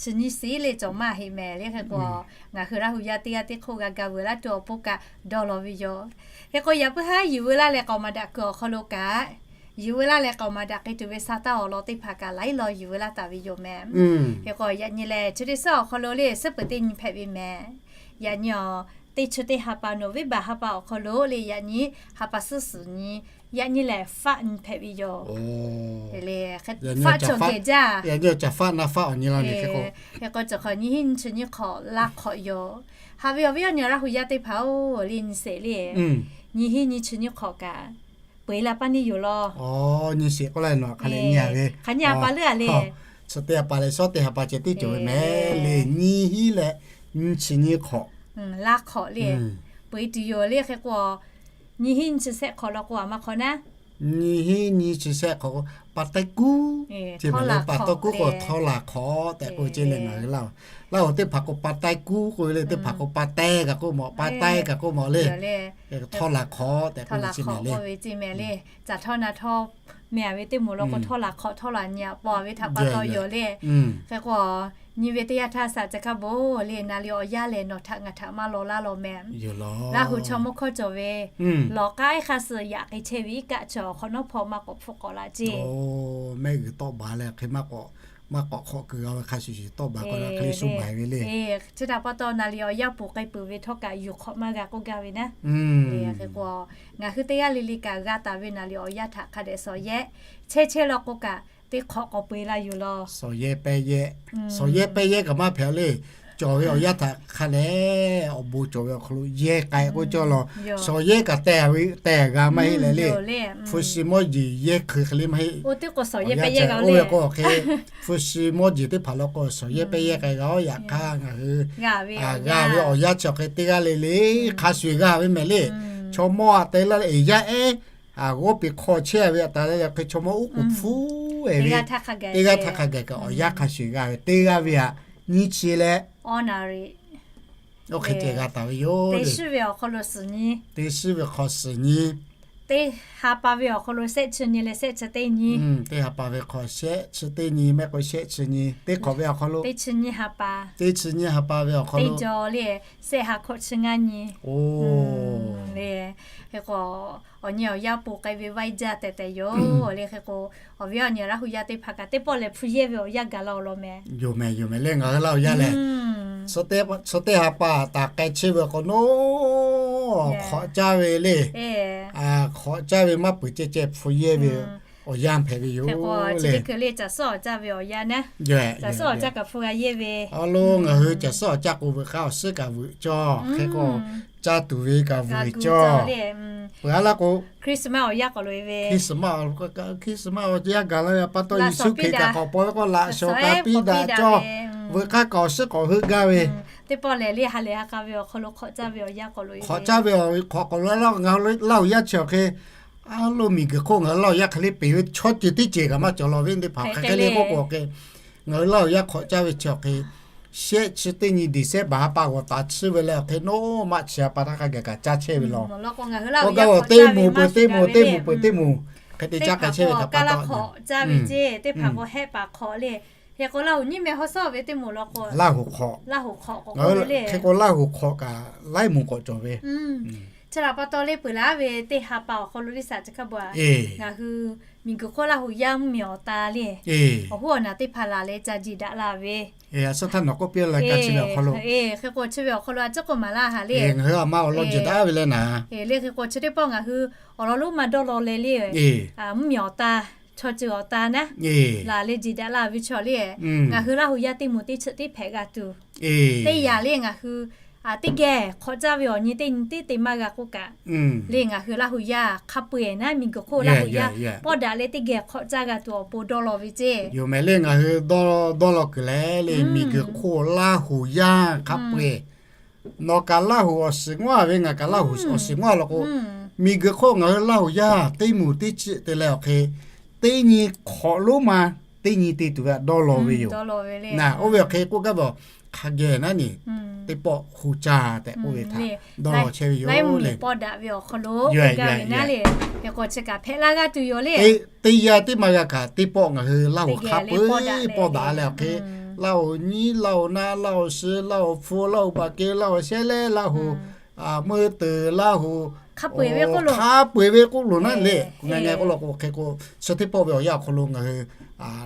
chi nyiˇ shiˍ le cawˬ maˇ heˆ mehˍ le. Hk'e k'o ngaˬ hui Laˇ huˍ yaˇ teˇ g'aˇ teˇ hk'oˆ g'a gaˇ veuꞈ laˇ tuˬ awˬ pon kaꞈ dawˇ law ve yoˬ. Hk'e k'o yaꞈ puiˉ haˉ yuˬ veu laˇ leh k'aoˍ maˍ daꞈ kuiˬ awˬ hk'aw lo kaꞈ, yuˬ veu laˇ leh k'aoˍ maˍ daꞈ k'ai tuˬ ve sa taˇ awˬ lawn teˇ hpaˍ kaꞈ laiˉ law yuˬ veu laˇ taˍ ve yoˬ mehˍ. Hk'e k'o yaꞈ nyi lehˬ chi teˇ suhˉ awˬ hk'aw lo le suhˉ peuˬ teˇ nyi hpehꞈ ve mehˍ. Yaꞈ nyi a, teˇ chi teˇ ha pa November ha pa awˬ hk'aw lo le yaꞈ nyi ha pa suhˉ suhˍ nyi, yaꞈ nyi lehˬ faˆ nyi hpehꞈ ve yoˬ. Faˆ cawˬ geh jaˇ. Yaꞈ nyi a caˍ faˆ na faˆ awˬ nyi la le. Hk'e k'o cawˬ hk'awꞈ nyiˇ hinˉ nyiˇ chi nyiˇ hk'awꞈ laˇ hk'awꞈ yoˬ. Haꞈ ve awˬ viˉ awˬ nyi Laˇ huˍ yaˇ teˇ hpaˍ oˬ le, nyi sheˍ le, nyiˇ hinˉ nyiˇ chi nyiˇ hk'awꞈ kaꞈ peuˬ e la paˇ neˇ yoˬ law. Nyi sheˍ k'oˆ la nawˬ hk'a leh nyi a ve, hk'aˬ nyiˇ ha pa leuˉ a le. Chi teˇ ha pa leh shawˉ teˇ ha pa ceh tiˉ cawˬ ve mehˍ le. Nyiˇ hinˉ leh nyiˇ chi nyiˇ hk'awꞈ laˇ hk'awꞈ le. Peuˬ e tuˬ yoˬ le. Hk'e k'o nyiˇ hinˉ nyiˇ chi shehˆ hk'awꞈ law k'o a ma hk'awꞈ naˉ Nyiˇ hinˉ nyiˇ chi shehˆ hk'awꞈ k'o, pa taiˇ kuˉ. Chi mehˍ le, pa tawˇ kuˉ k'o htawˇ laˬ hk'awꞈ tehꞈ k'oˆ ve ceˇ le. Ngaˬ hui Laˇ huˍ, Laˇ huˍ teˇ hpaˍ k'o pa taiˇ kuˉ k'oˆ ve le, teˇ hpaˍ k'o pa taiˇ kaꞈ k'oˆ mawˬ, pa taiˇ kaꞈ k'oˆ mawˬ le. Htawˇ laˬ hk'awꞈ tehꞈ k'oˆ ve ceˇ mehˍ le. Caˬ htawˇ na htawˇ mehˍ ve teˇ moˍ law k'o, htawˇ laˬ hk'awꞈ htawˇ laˬ nyi a paw ve htaꞈ pa taw yoˬ le. Hk'e k'o, nyi ve teˇ yanˇ htaˇ saˍ ca hkaˇ bon le, naˍ liˍ awˬ yanˇ lehˬ nawˬ htaꞈ ngaˬ htaꞈ maˇ law laˇ law mehˍ. Laˇ huˍ chaw mawˇ hkawˇ cawˬ ve, lawˬ k'aˉ ehˉ hk'aˇ suh yaꞈ k'ai chehˇ ve iˉ kaˆ chi awˬ hk'awꞈ nawˉ hpawˇ maˇ k'awꞈ hpfuhˆ k'awꞈ la ceˇ. Mehˆ g'uiˬ tawˆ baˬ leh hk'e maˇ k'awꞈ hk'awꞈ kuiˬ g'a ve hk'a shuˍ shuˍ tawˆ baˬ k'o hk'e le shu baˬ ve le. Chi htaꞈ pa taw naˍ liˍ awˬ yanˇ ponˬ k'ai peuˬ ve htawˇ kaꞈ yuˬ hk'awꞈ maˇ g'a k'oˆ gaˇ ve naˉ. Hk'e k'o, ngaˬ hui teˇ g'aˇ le le kaꞈ g'a taˍ ve naˍ liˍ awˬ yanˇ htaꞈ hk'a dehꞈ shawˍ yehˆ chehˇ chehˇ law k'o kaꞈ, teˇ hk'awꞈ k'awꞈ peu eˬ la yoˬ law. Shawˍ yehˇ pehˇ yehˇ kaꞈ maˇ hpehꞈ le. Cawˬ ve awˬ yanˇ htaꞈ hk'a leh awˬ bon cawˬ ve awˬ hk'aw lo yehˇ k'ai k'oˆ cawˇ law. Shawˍ yehˇ kaꞈ teh g'a maˇ heˆ leh le. Hpu shi mawˇ jeˬ yehˇ hkui hk'e le maˇ heˆ. Oˇ ve k'o hk'e, hpu shi mawˇ jeˬ teˇ hpaˍ law k'o shawˍ yehˇ pehˇ yehˇ k'ai g'a oˇ yaꞈ hk'aˇ ngaˬ hui g'a ve awˬ yanˇ chi awˬ hk'e teˇ g'aˇ le le hk'a shuˍ g'a ve mehˍ le. Chaw mawˇ aꞈ te laˇ leh eˬ yaˇ ehˉ g'awˇ peˬ hk'aw chehˇ ve aꞈ ta leh hk'e chaw mawˇ uˉ k'oˍ hpfuhˇ ve teˇ g'aˇ htaˇ hk'a gaˬ kaꞈ awˬ yanˇ hk'a shuˍ g'a ve teˇ g'aˇ ve aꞈ nyiˇ chi leh oˇ hk'e ceh g'a taˍ ve yoˬ. Teˇ shiˉ ve awˬ hk'aw lo suhˍ nyi, teˇ shiˉ ve hk'aw suhˍ nyi, teˇ ha pa ve awˬ hk'aw lo shehˆ chi nyi leh shehˆ chi teˇ nyi, teˇ ha pa ve hk'aw shehˆ chi teˇ nyi mehˆ k'o shehˆ chi nyi, teˇ hk'awꞈ ve awˬ hk'aw lo teˇ chi nyi ha pa, teˇ chi nyi ha pa ve awˬ hk'aw lo teˇ jaw le, shehˆ ha hkawꞈ chi ngaˇ nyi. Oˇ le, hk'e k'o awˬ nyi awˬ yanˇ ponˬ k'ai ve vaiˇ jaˇ tehꞈ tehꞈ yoˬ le. Hk'e k'o, awˬ viˉ awˬ nyi Laˇ huˍ yaˇ teˇ hpaˍ kaꞈ teˇ pawˆ lehˬ hpu yehˇ ve awˬ yanˇ gaˬ la awˬ lawn mehˍ. Yoˬ mehˍ, yoˬ mehˍ le. Ngaˬ hui Laˇ huˍ yaˇ lehˬ, chaw teˇ ha pa taꞈ k'ai chehˇ ve awˬ hk'aw lo hk'awꞈ caˇ ve le. Hk'awꞈ caˇ ve maˇ peuˬ ceh ceh hpu yehˇ ve awˬ yanˇ hpehꞈ ve yoˬ le. Caˬ suhˉ awˬ caˇ ve awˬ yanˇ naˉ, caˬ suhˉ awˬ caˇ kaꞈ hpu g'a yehˇ ve. Awˬ lawn ngaˬ hui caˬ suhˉ awˬ caˇ k'o veuꞈ k'aˉ awˬ suhˉ kaꞈ veuꞈ cawˇ. Hk'e k'o, caˇ tuˬ ve kaꞈ veuꞈ cawˇ. Peuˬ a laˇ k'o, Christmas awˬ yanˇ k'awꞈ lo e ve, Christmas awˬ yanˇ gaˬ la ve pa taw Yeˍsuˆ Hkriꞈ kaꞈ k'awꞈ paw ve k'o laꞈ shawˍ kaꞈ piˇ daꞈ cawˇ. Veuꞈ k'aˉ kaꞈ awˬ suhˉ k'awꞈ heuˆ gaˇ ve, teˇ pawˆ lehˬ le ha lehˬ ha k'a ve awˬ hk'aw lo hk'awꞈ caˇ ve awˬ yanˇ k'awꞈ lo e, hk'awꞈ caˇ ve awˬ hk'awꞈ k'awꞈ lo laˇ. Ngaˬ hui Laˇ huˍ yaˇ chi awˬ hk'e, a lo miˬ guiˬ hk'oˆ ngaˬ hui Laˇ huˍ yaˇ hk'e le peˬ ve chaw ceuˬ teˇ ceuˬ kaꞈ maˇ cawˬ law ve teˇ hpaˍ hk'aˬ hk'e le k'oˆ k'o hk'e, ngaˬ hui Laˇ huˍ yaˇ hk'awꞈ caˇ ve chi awˬ hk'e, shehˆ chi teˇ nyi December ha pa g'awˬ taˍ chiˇ ve leh awˬ hk'e nawˉ maꞈ chi ha pa htaˇ hk'a gaˬ kaꞈ caˇ chehˇ ve law. K'o gaˇ ve teˇ moˍ peuˬ teˇ moˍ, teˇ moˍ peuˬ teˇ moˍ hk'e te caˇ k'ai chehˇ ve htaꞈ pa taw, hk'awꞈ caˇ ve ceˇ, teˇ hpaˍ k'o hehˆ paˍ hk'awꞈ le. Hk'e k'o Laˇ huˍ nyiˇ meh haw sawˉ ve teˇ moˍ law k'o, Laˇ huˍ hk'awꞈ, hk'e k'o Laˇ huˍ hk'awꞈ kaꞈ laiˉ moˍ k'awꞈ cawˬ ve. Chi htaꞈ pa taw le peuˬ laˇ ve teˇ ha pa awˬ hk'aw lo le saˍ ca hkaˇ baˬ, ngaˬ hui miˬ guiˬ hk'oˆ Laˇ huˍ yaˇ mvuhˇ miˬ awˬ ta le, awˬ hoˉ awˬ naˬ teˇ hpaˍ laˬ leh ca jiˬ daꞈ la ve. Hk'e k'o chi ve awˬ hk'aw lo a ciˉ k'o maˍ laˇ ha le. Ngaˬ hui a ma awˬ lawn jiˬ daꞈ ve leh naˍ, le hk'e k'o chi teˇ pawˆ ngaˬ hui awˬ lawn lonˉ maˇ dawˇ law leh le, mvuhˇ miˬ awˬ ta, chaw ceuˬ awˬ ta naˉ, laˬ leh jiˬ daꞈ la ve chaw le, ngaˬ hui Laˇ huˍ yaˇ teˇ moˍ teˇ chi teˇ hpehꞈ g'a tuˬ, teˇ yanˇ le ngaˬ hui teˇ geh hk'awꞈ caˇ ve awˬ nyi teˇ nyi teˇ te maˇ g'a k'oˆ kaꞈ, le ngaˬ hui Laˇ huˍ yaˇ hk'a peu-eˬ naˉ miˬ guiˬ hk'oˆ Laˇ huˍ yaˇ pawˆ daꞈ leh teˇ geh hk'awꞈ caˇ g'a tuˬ awˬ pon dawˇ law ve ceˇ. Yoˬ mehˍ le, ngaˬ hui dawˇ law kuiˬ leh le miˬ guiˬ hk'oˆ Laˇ huˍ yaˇ hk'a peu-eˬ nawˬ kaꞈ Laˇ huˍ awˬ shiˍ ngawˉ ve, ngaˬ kaꞈ Laˇ huˍ awˬ shiˍ ngawˉ law k'o, miˬ guiˬ hk'oˆ ngaˬ hui Laˇ huˍ yaˇ teˇ moˍ teˇ chi te leh awˬ hk'e, teˇ nyi hk'awꞈ lonˉ ma teˇ nyi te tuˬ ve htaꞈ dawˇ law ve yoˬ. Oˇ ve awˬ hk'e k'oˆ gaˇ ve, hk'a geh naˉ ni teˇ pawˆ hu caˇ tehꞈ k'oˆ ve htaꞈ dawˇ law chehˇ ve yoˬ le. Pawˆ daꞈ ve awˬ hk'aw lo g'a ve naˉ le, hk'e k'o chi kaꞈ hpehꞈ laˇ g'aˇ tuˬ yoˬ le. Teˇ yanˇ teˇ ma g'a kaꞈ teˇ pawˆ ngaˬ hui Laˇ huˍ hk'a peu-eˬ pawˆ daꞈ leh awˬ hk'e, Laˇ huˍ nyiˉ, Laˇ huˍ naˉ, Laˇ huˍ shiˍ, Laˇ huˍ hpu, Laˇ huˍ baˬ ke, Laˇ huˍ shehˉ leh, Laˇ huˍ meuˇ teuˬ, Laˇ huˍ hk'a peu-eˬ ve k'oˆ loˬ naˉ le. Ngaˬ ngaˬ k'oˆ law k'o hk'e k'o, chi teˇ pawˆ ve awˬ yanˇ awˬ hk'aw lo ngaˬ hui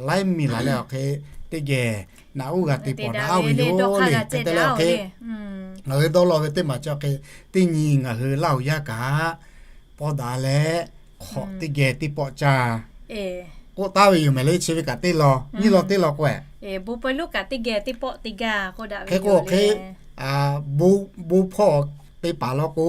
laiˉ miˬ laˬ leh awˬ hk'e teˇ geh naꞈ uˉ g'a te pawˆ daꞈ ve yoˬ le. Hk'e te leh awˬ hk'e, ngaˬ hui dawˇ law ve teˇ maˬ chi awˬ hk'e, teˇ nyi ngaˬ hui Laˇ huˍ yaˇ kaꞈ pawˆ daꞈ leh hk'awꞈ teˇ geh teˇ pawˆ caˇ k'oˆ taˍ ve yoˬ mehˍ le. Chi ve kaꞈ teˇ law nyiˇ law teˇ law k'o, bon pawehˇ luˉ kaꞈ teˇ geh teˇ pawˆ te gaˇ k'oˆ daꞈ ve hk'e k'o hk'e, bon hpawˇ teˇ paˍ law k'o,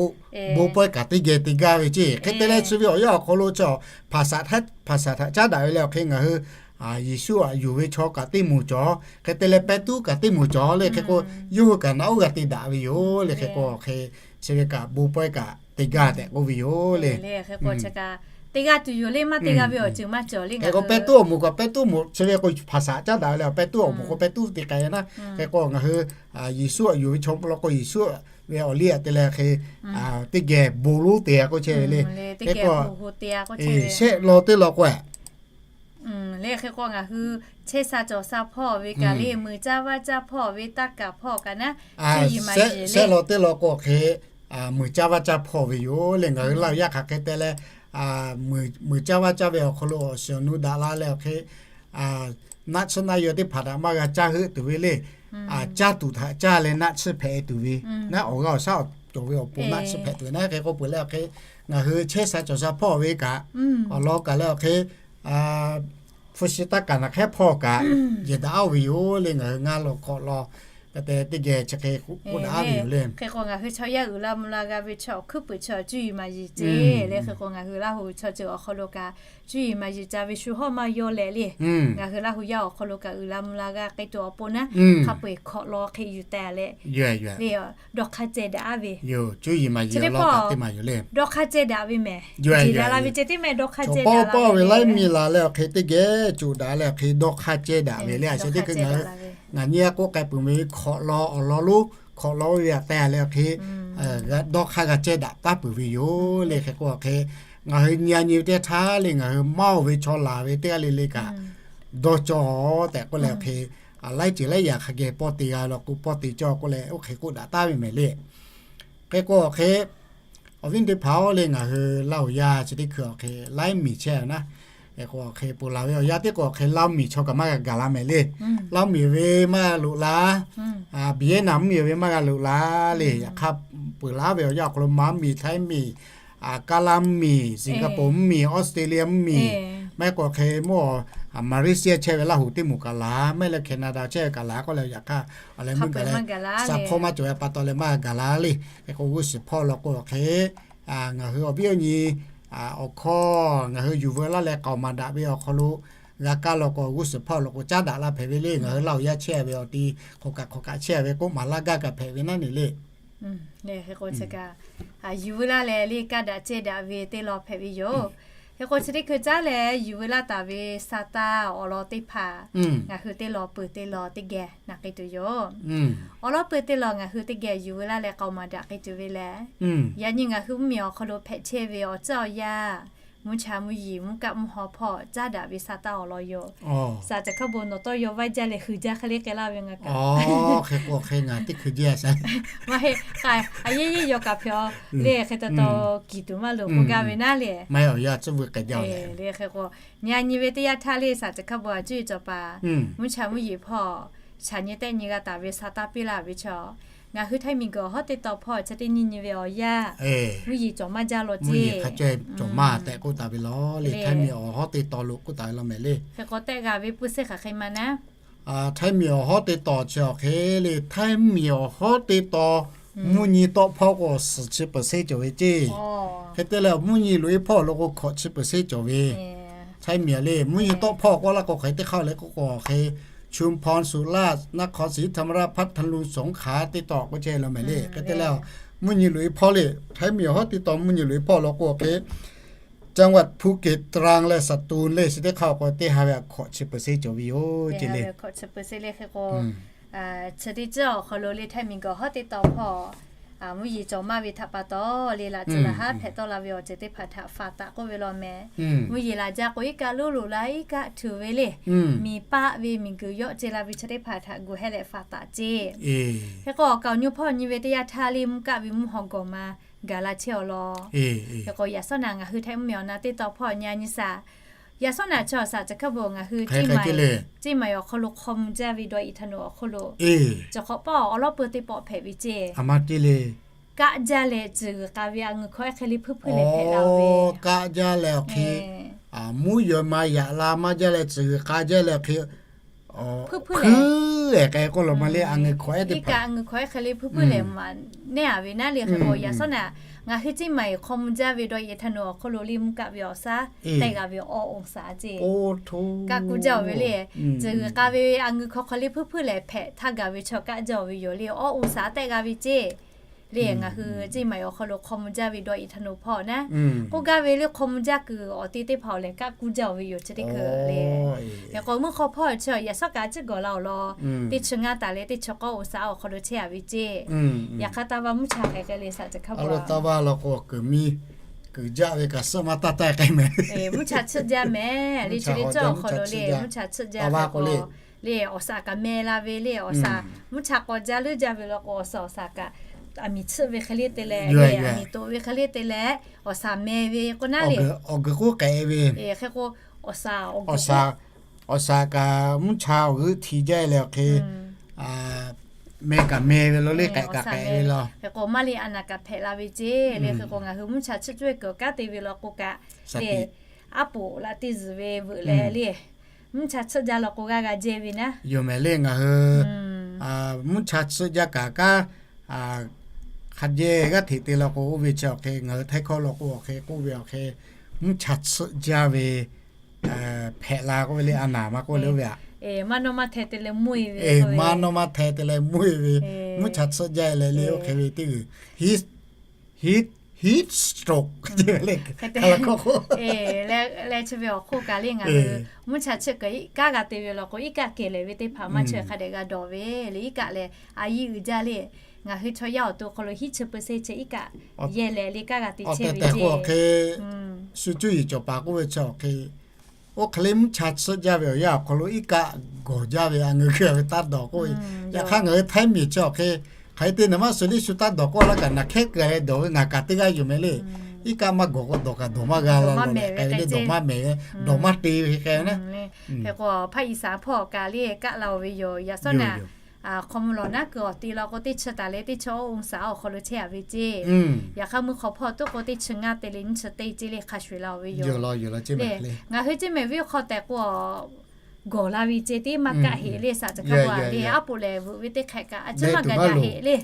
bon pawehˇ kaꞈ teˇ geh te gaˇ ve ceˇ. Hk'e te leh chi ve awˬ yanˇ awˬ hk'aw lo chaw hpaˍ shaˍ htaꞈ caˉ daꞈ ve leh awˬ hk'e ngaˬ hui Yeˍsuˆ aꞈ yuˬ ve chaw kaꞈ teˇ moˍ cawˬ. Hk'e te leh pehˇ tuˉ kaꞈ teˇ moˍ cawˬ le. Hk'e k'o, yawˇ hui kaꞈ naꞈ uˉ g'a te daꞈ ve yoˬ le. Hk'e k'o hk'e, chi ve kaꞈ bon pawehˇ kaꞈ te gaˇ tehꞈ k'oˆ ve yoˬ le. Hk'e k'o chi kaꞈ Te g'a tuˬ yoˬ le, maˇ te g'a ve awˬ ceuˬ maˇ cawˬ le. Hk'e k'o pehˇ tuˉ awˬ moˍ kaꞈ pehˇ tuˉ moˍ chi ve k'o hpaˍ shaˍ caˉ daꞈ ve le, pehˇ tuˉ awˬ moˍ k'o pehˇ tuˉ te k'ai ve naˉ. Hk'e k'o ngaˬ hui Yeˍsuˆ a yuˬ ve chaw mawˇ la k'o Yeˍsuˆ ve awˬ liˇ aꞈ te leh hk'e teˇ geh bon lonˉ te a k'oˆ chehˇ ve le. Hk'e k'o shehˆ law teˇ law k'o le, hk'e k'o ngaˬ hui chehˇ sha cawˬ sha hpawˇ ve kaꞈ le, muiˬ caˇ vaˇ caˇ hpawˇ ve taˇ kaˍ hpawˇ kaꞈ naˉ, shehˆ law teˇ law k'o hk'e muiˬ caˇ vaˇ caˇ hpawˇ ve yoˬ le. Ngaˬ hui Laˇ huˍ yaˇ hk'aˬ hk'e te leh muiˬ caˇ vaˇ caˇ ve awˬ hk'aw lo awˬ shiˍ awˬ nu daꞈ la leh awˬ hk'e naˆ tsuhˇ naˆ yaw teˇ hpaˍ htaꞈ maˇ g'a caˇ heuˆ tuˬ ve le. Caˇ tuˬ htaꞈ caˇ leh naˆ tsuhˇ hpehꞈ e tuˬ ve naˉ, awˬ g'aˇ awˬ shaˉ awˬ cawˬ ve awˬ pon naˆ tsuhˇ hpehꞈ tuˬ ve naˉ. Hk'e k'o peuˬ leh awˬ hk'e ngaˬ hui chehˇ sha cawˬ sha hpawˇ ve kaꞈ, awˬ lawn kaꞈ leh awˬ hk'e hpu shi taˇ kaˍ naˬ hk'ehˉ hpawˇ kaꞈ yehˬ daꞈ aˉ ve yoˬ le. Ngaˬ hui ngaˇ law hkawꞈ law ka te teˇ geh chi hk'e k'oˆ daꞈ aˉ ve yoˬ le. Hk'e k'o ngaˬ hui chaw yaˇ uiˍ la mvuh la g'a ve chaw awˬ hkuiˉ puiˍ chaw cuˇ yiˍ maˍ yiˍ ceˇ le. Hk'e k'o ngaˬ hui Laˇ huˍ chaw ceuˬ awˬ hk'aw lo kaꞈ cuˇ yiˍ maˍ yiˍ ca ve shu hawˇ maˇ yawˇ leh le. Ngaˬ hui Laˇ huˍ yaˇ awˬ hk'aw lo kaꞈ uiˍ la mvuh la g'a k'ai tuˬ awˬ pon naˉ, hk'a peu eˬ hkawꞈ law hk'e yuˬ taˍ leh le, dawˇ hk'aˇ ceh daꞈ aˉ ve yoˬ. Cuˇ yiˍ maˍ yiˍ awˬ lawn kaꞈ teˇ maˬ yoˬ le. Dawˇ hk'aˇ ceh daꞈ ve mehˬ. Jeˬ daꞈ la ve ceh teˇ mehˆ dawˇ hk'aˇ ceh daꞈ la ve laiˉ miˬ la leh awˬ hk'e teˇ geh cuˬ daꞈ leh awˬ hk'e dawˇ hk'aˇ ceh daꞈ ve le. A sheh teˇ hkui ngaˬ hui ngaˬ nyi a k'oˆ k'ai peuˬ ve hkawꞈ law awˬ lawn lonˉ hkawꞈ law ve aꞈ te leh awˬ hk'e dawˇ hk'aˇ g'a ceh daꞈ taˉ peuˬ ve yoˬ le. Hk'e k'o awˬ hk'e ngaˬ hui nyi a nyi ve teˇ htaˇ le ngaˬ hui maˇ oˬ ve chaw laˬ ve teˇ g'aˇ le le kaꞈ dawˇ cawˇ tehꞈ k'oˆ leh awˬ hk'e laiˉ ceuˬ laiˉ yaꞈ hk'a geh pawˇ te g'a law k'o pawˇ te cawˇ k'oˆ leh oˇ hk'e k'oˆ daꞈ taˉ ve mehˬ le. Hk'e k'o awˬ hk'e awˬ viˉ teˇ hpaˍ-oˬ le, ngaˬ hui Laˇ huˍ yaˇ chi teˇ hkui awˬ hk'e laiˉ miˬ chehˇ ve naˉ. Hk'e k'o awˬ hk'e ponˬ laˬ ve awˬ yanˇ teˇ k'o awˬ hk'e Laˇ miˬ chaw kaꞈ maˇ g'a gaˬ la mehˬ le. Laˇ miˬ ve maˇ g'a loꞈ la, Vietnam mvuhˇ miˬ ve maˇ g'a loꞈ la le. Yaꞈ hk'aˇ peuˬ laˉ ve awˬ yanˇ awˬ hk'aw lo Maˍ miˬ, Htaiˇ miˬ, Kaˇlaˇ mvuhˇ miˬ, Singapore mvuhˇ miˬ, Australia mvuhˇ miˬ, maˇ heˆ k'o hk'e mawˇ Malaysia chehˇ ve Laˇ huˍ teˇ moˍ kaꞈ laˬ, maˇ heˆ leh Canada chehˇ ve kaꞈ laˬ k'oˆ leh yaꞈ hk'aˇ awˬ leh meuˇ gaˬ leh shaˍ hpawˇ maˇ cawˬ ve pa taw leh maˇ gaˬ la le. Hk'e k'o g'uˇ suhˍ hpawˇ law k'o awˬ hk'e ngaˬ hui awˬ viˉ awˬ nyi awˬ hkawˇ ngaˬ hui yuˬ veu laˇ leh k'aoˍ maˍ daꞈ ve awˬ hk'aw lo g'a kaˇ law k'o g'uˇ suhˍ hpawˇ law k'o caˉ daꞈ la hpehꞈ ve le. Ngaˬ hui Laˇ huˍ yaˇ chehˇ ve awˬ ti hk'awꞈ kaꞈ hk'awꞈ kaꞈ chehˇ ve k'oˆ maˍ laˇ gaˇ kaꞈ hpehꞈ ve naˉ ne le. Hk'e k'o chi kaꞈ yuˬ veu laˇ leh le kaˇ daꞈ cehˇ daꞈ ve teˇ law hpehꞈ ve yoˬ. Hk'e k'o chi teˇ hkui caˉ leh yuˬ veu laˇ taˍ ve sa taˇ awˬ lawn teˇ hpaˍ ngaˬ hui teˇ law peuˬ teˇ law teˇ geh naˬ k'ai tuˬ yoˬ. Awˬ lawn peuˬ teˇ law ngaˬ hui teˇ geh yuˬ veu laˇ leh k'aoˍ maˍ daꞈ k'ai tuˬ ve lehˬ, yaꞈ nyi ngaˬ hui mvuhˇ miˬ awˬ hk'aw lo hpehꞈ chehˇ ve awˬ tcuhˉ awˬ yaˇ mvuhˇ cha mvuhˇ yeˬ mvuhˇ kaˆ mvuhˇ haw hpawˇ caˉ daꞈ ve sa taˇ awˬ lawn yoˬ. Saˍ Caˍ hkaˇ bon nawˬ tawˇ yaw vaˇ jaˇ leh huiˍ jaˇ hk'e le k'ai laˇ ve ngaˬ kaꞈ. Hk'e k'o hk'e ngaˬ teˇ hkui jaˇ sa. Maˇ heˆ, a yehˉ yehˉ yaw kaꞈ hpehꞈ a le. Hk'e taw taw kiˬ tuˬ maˇ loˍ k'oˆ gaˇ ve naˉ le. Maˇ heˆ, awˬ yanˇ tcuhˉ veu k'ai jaˇ le. Hk'e k'o nyi a nyi ve teˇ yanˇ htaˇ le Saˍ Caˍ hkaˇ bon a cuˇ yiˍ cawˬ paˍ mvuhˇ cha mvuhˇ yeˬ hpawˇ chaꞈ nyi tehˆ nyi g'a taˍ ve sa taˇ piˇ laˇ ve chaw, ngaˬ hui Htaiˇ miˬ guiˬ awˬ hawˉ teˇ taw hpawˇ chi teˇ nyi nyi ve awˬ yanˇ mvuhˇ yeˬ cawˬ maˇ jaˇ law ceˇ. Cawˬ maˇ tehꞈ k'oˆ taˍ ve law le. Htaiˇ miˬ awˬ hawˉ teˇ taw lo k'oˆ taˍ ve law mehˍ le. Hk'e k'o tehˆ g'a ve puiˇ seˉ hk'aˬ hk'e ma naˉ. Htaiˇ miˬ awˬ hawˉ teˇ taw chi awˬ hk'e le, Htaiˇ miˬ awˬ hawˉ teˇ taw mvuhˇ nyi tawˆ hpawˇ k'o suhˍ chi peuˬ seˉ cawˬ ve ceˇ. Hk'e te leh mvuhˇ nyi loꞈ e hpawˇ lo k'o hkawꞈ chi peuˬ seˉ cawˬ ve. Htaiˇ miˬ le mvuhˇ nyi tawˆ hpawˇ k'oˆ laˇ k'o hk'e teˇ hk'aˇ le k'oˆ k'o hk'e, Chumphon, Sulat, Nakhon Sari Thammarat, Patharun, Songkhla teˇ taw k'oˆ chehˇ law mehˍ le. Hk'e te leh mvuhˇ nyi loꞈ e hpawˇ le, Htaiˇ miˬ awˬ hawˉ teˇ taw mvuhˇ nyi loꞈ e hpawˇ lo k'o hk'e, จังหวัดภูเก็ต Tran leh Satun le chi teˇ hk'aˇ k'o teˇ ha ve hkawꞈ chi peuˬ seˉ cawˬ ve yoˬ ceˇ le. Hkawꞈ chi peuˬ seˉ le hk'e k'o chi teˇ ceuˬ awˬ hk'aw lo le Htaiˇ miˬ guiˬ awˬ hawˉ teˇ taw hpawˇ mvuhˇ yeˬ cawˬ maˇ ve htaꞈ pa taw le laꞈ cuˬ laꞈ haˉ hpehꞈ tawˆ la ve awˬ ceuˬ teˇ hpaˍ htaꞈ faˍ taˍ k'oˆ ve law mehˍ. Mvuhˇ yeˬ laꞈ jaˇ k'o iˉ kaˆ loˉ loꞈ la iˉ kaˆ htuꞈ ve le. Miˬ paˆ ve miˬ guiˬ yawˆ ce la ve chi teˇ hpaˍ htaꞈ gu hehˉ leh faˍ taˍ ceˇ. Hk'e k'o awˬ kaˍ awˬ nyi hpawˇ nyi ve teˇ yanˇ htaˇ le mvuhˇ kaˆ ve mvuhˇ haw gawˬ ma gaˬ la chehˇ awˬ lawn. Hk'e k'o yaꞈ sawˉ naꞈ ngaˬ hui Htaiˇ mvuhˇ miˬ awˬ na teˇ taw hpawˇ nyi a nyi saˍ. Yaꞈ sawˉ naꞈ chaw Saˍ Caˍ hkaˇ bon ngaˬ hui Ceˇ maˬ awˬ hk'aw lo hk'aw mvuh jaˇ ve dawˇ iˍ htaˇ nawˬ awˬ hk'aw lo cawˬ hk'awꞈ pawˆ awˬ lawˉ peu teˇ pawˆ hpehꞈ ve ceˇ. Kaˆ jaˇ leh tcuhˬ g'uiˬ k'ai ve a ngeuˍ hk'aw ehˉ hk'e le hpuiˇ hpuiˇ lehˬ hpehꞈ la ve. Kaˆ jaˇ leh awˬ hk'e mvuhˇ yeˬ ma yaꞈ la maˇ jaˇ leh tcuhˬ g'uiˬ k'ai jaˇ leh awˬ hk'e hpuiˇ hpuiˇ lehˬ k'ai k'oˆ law ma le. A ngeuˍ hk'aw ehˉ teˇ hpaˍ, kaˆ a ngeuˍ hk'aw ehˉ hk'e le hpuiˇ hpuiˇ lehˬ maˇ nehˉ a ve naˉ le. Hk'e k'o yaꞈ sawˉ naꞈ ngaˬ hui Ceˇ maˬ hk'aw mvuh jaˇ ve dawˇ iˍ htaˇ nawˬ awˬ hk'aw lo le mvuhˇ kaˆ ve awˬ shaˉ tehˆ g'a ve awˬ awˬ saˍ ceˇ. Kaˆ ku jaˇ ve le. Tcuhˬ g'uiˬ k'ai ve a ngeuˍ hk'aw hk'e le hpuiˇ hpuiˇ lehˬ hpehꞈ htaˇ gaˬ ve chaw kaˆ jaˇ ve yoˬ le. Awˬ awˬ saˍ tehˆ g'a ve ceˇ. le ngaˬ hui ceˇ maˬ awˬ hk'aw lo hk'aw mvuh jaˇ ve dawˇ iˍ htaˇ nawˬ hpawˇ naˉ, k'oˆ gaˇ ve le hk'aw mvuh jaˇ kuiˬ awˬ te teˇ hpaˍ awˬ lehˬ kaˆ kuˇ jaˇ ve yoˬ chi teˇ hkui le. Hk'e k'o mvuhˇ hk'aw hpawˇ chi yaꞈ shawˉ kaꞈ ciˉ gawˬ la awˬ lawn, teˇ chi ngaˇ taˍ leh teˇ chi k'awˇ awˬ saˍ awˬ hk'aw lo chehˇ a ve ceˇ. Yaꞈ hk'aˇ taˇ vaˇ mvuhˇ cha hk'e k'ai le saˍ chi hk'a pa taˇ vaˇ law k'o kuiˬ miˇ kuiˬ jaˆ ve kaꞈ suhˆ maˇ taˇ taˇ k'ai mehˍ. Mvuhˇ cha chiˆ jaˇ mehˍ le chi le cawˇ awˬ hk'aw lo le mvuhˇ cha chiˆ jaˇ k'o le awˬ saˍ kaꞈ meh la ve le awˬ saˍ mvuhˇ cha k'awꞈ jaˇ leuˉ jaˇ ve law k'o awˬ saˍ awˬ saˍ kaꞈ aˬ miˍ chiˆ ve hk'e le te leh le aˬ miˍ toꞈ ve hk'e le te leh awˬ saˍ meh ve k'o naˉ le awˬ guiˬ k'oˆ k'ehꞈ ve hk'e k'o awˬ saˍ awˬ saˍ kaꞈ mvuhˇ cha awˬ g'euˆ hti jaˇ leh awˬ hk'e meh kaꞈ meh ve law le k'ehꞈ kaꞈ k'ehꞈ ve law. Hk'e k'o maˇ le a naˍ kaꞈ hpehꞈ la ve ceˇ le hk'e k'o ngaˬ hui mvuhˇ cha chiˆ cawˇ ve kuiˬ kanˉ te ve law k'o kaꞈ le aˉ poꞈ laꞈ teˇ zuhˬ ve veuꞈ leh le mvuhˇ cha chiˆ jaˇ law k'o g'aˇ g'a jehˇ ve naˉ yoˬ mehˍ le ngaˬ hui mvuhˇ cha chiˆ jaˇ kaꞈ kanˉ hk'a jehˇ g'aˇ hteꞈ te law k'o oˇ ve chi awˬ hk'e ngaˬ hui Htaiˇ hkawˇ law k'o awˬ hk'e k'oˆ ve awˬ hk'e mvuhˇ cha chiˆ jaˇ ve hpehꞈ la k'oˆ ve le a naˍ maˇ k'oˆ le oˇ ve aꞈ. Maˇ nawˇ maˇ hte te leh mvuhˇ e ve mvuhˇ cha chiˆ jaˇ leh le oˇ hk'e ve teˇ g'uiˬ heat stroke le leh chi ve awˬ hk'oˆ kaꞈ le ngaˬ hui mvuhˇ cha chiˆ kaꞈ iˉ kaˆ g'a te ve law k'o iˉ kaˆ kehˬ lehˍ ve teˇ hpaˍ maˇ chaweh hk'a dehꞈ g'a dawˬ ve le iˉ kaˆ lehˬ a yiˇ uiˍ jaˇ le. Ngaˬ hui chaw yaˇ awˬ to hk'aw lo hiˉ chi peuˬ se chi iˉ kaˆ yehˇ lehˍ le kaˆ g'a te chehˇ ve ceˇ. Awˬ hk'e shu cuˇ yiˍ cawˬ paˍ k'oˆ ve chi awˬ hk'e oˇ hk'e le mvuhˇ cha chiˆ jaˇ ve awˬ yanˇ awˬ hk'aw lo iˉ kaˆ gawˬ jaˇ ve a ngeu keu ve taˇ dawˬ k'oˆ ve. Yaꞈ hk'aˇ ngaˬ hui Htaiˇ miˬ chi awˬ hk'e hk'aˬ hk'e te naˍ maˇ suh le shu taˇ dawˬ k'oˆ laˇ kaꞈ naˬ hkehˉ keu leh dawˬ ve ngaˬ kaꞈ teˇ g'aˇ yoˬ mehˍ le. Iˉ kaˆ maˇ gawˬ k'o dawˬ kaꞈ dawˬ maˇ g'a la lawˬ leh k'ai ve le dawˬ maˇ mehˍ ve dawˬ maˇ te ve hk'e k'ai ve naˉ. Hk'e k'o hpaˇ iˍ saˍ hpawˇ kaꞈ le kaˆ la oˬ ve yoˬ. Yaꞈ sawˉ naˍ hk'aw mvuh lawˬ naˉ kuiˬ awˬ te law k'o teˇ chi taˍ leh teˇ chi awˬ saˍ awˬ hk'aw lo chehˇ a ve ceˇ. Yaꞈ hk'aˇ mvuhˇ hk'aw hpawˇ tuˉ k'o teˇ chi ngaˇ te leh nyiˇ chi teˇ ceˇ le hk'a shuˍ la oˬ ve yoˬ. Ngaˬ hui ceˇ mehˍ viˉ hk'aw tehꞈ k'o gawˬ la ve ceˇ tiˉ maˇ kaˆ heꞈ le saˍ chi hk'a pa le aˉ poꞈ lehˬ veuꞈ ve teˇ hk'ehꞈ kaꞈ a ciˉ maˇ gaˬ jaˇ heꞈ le.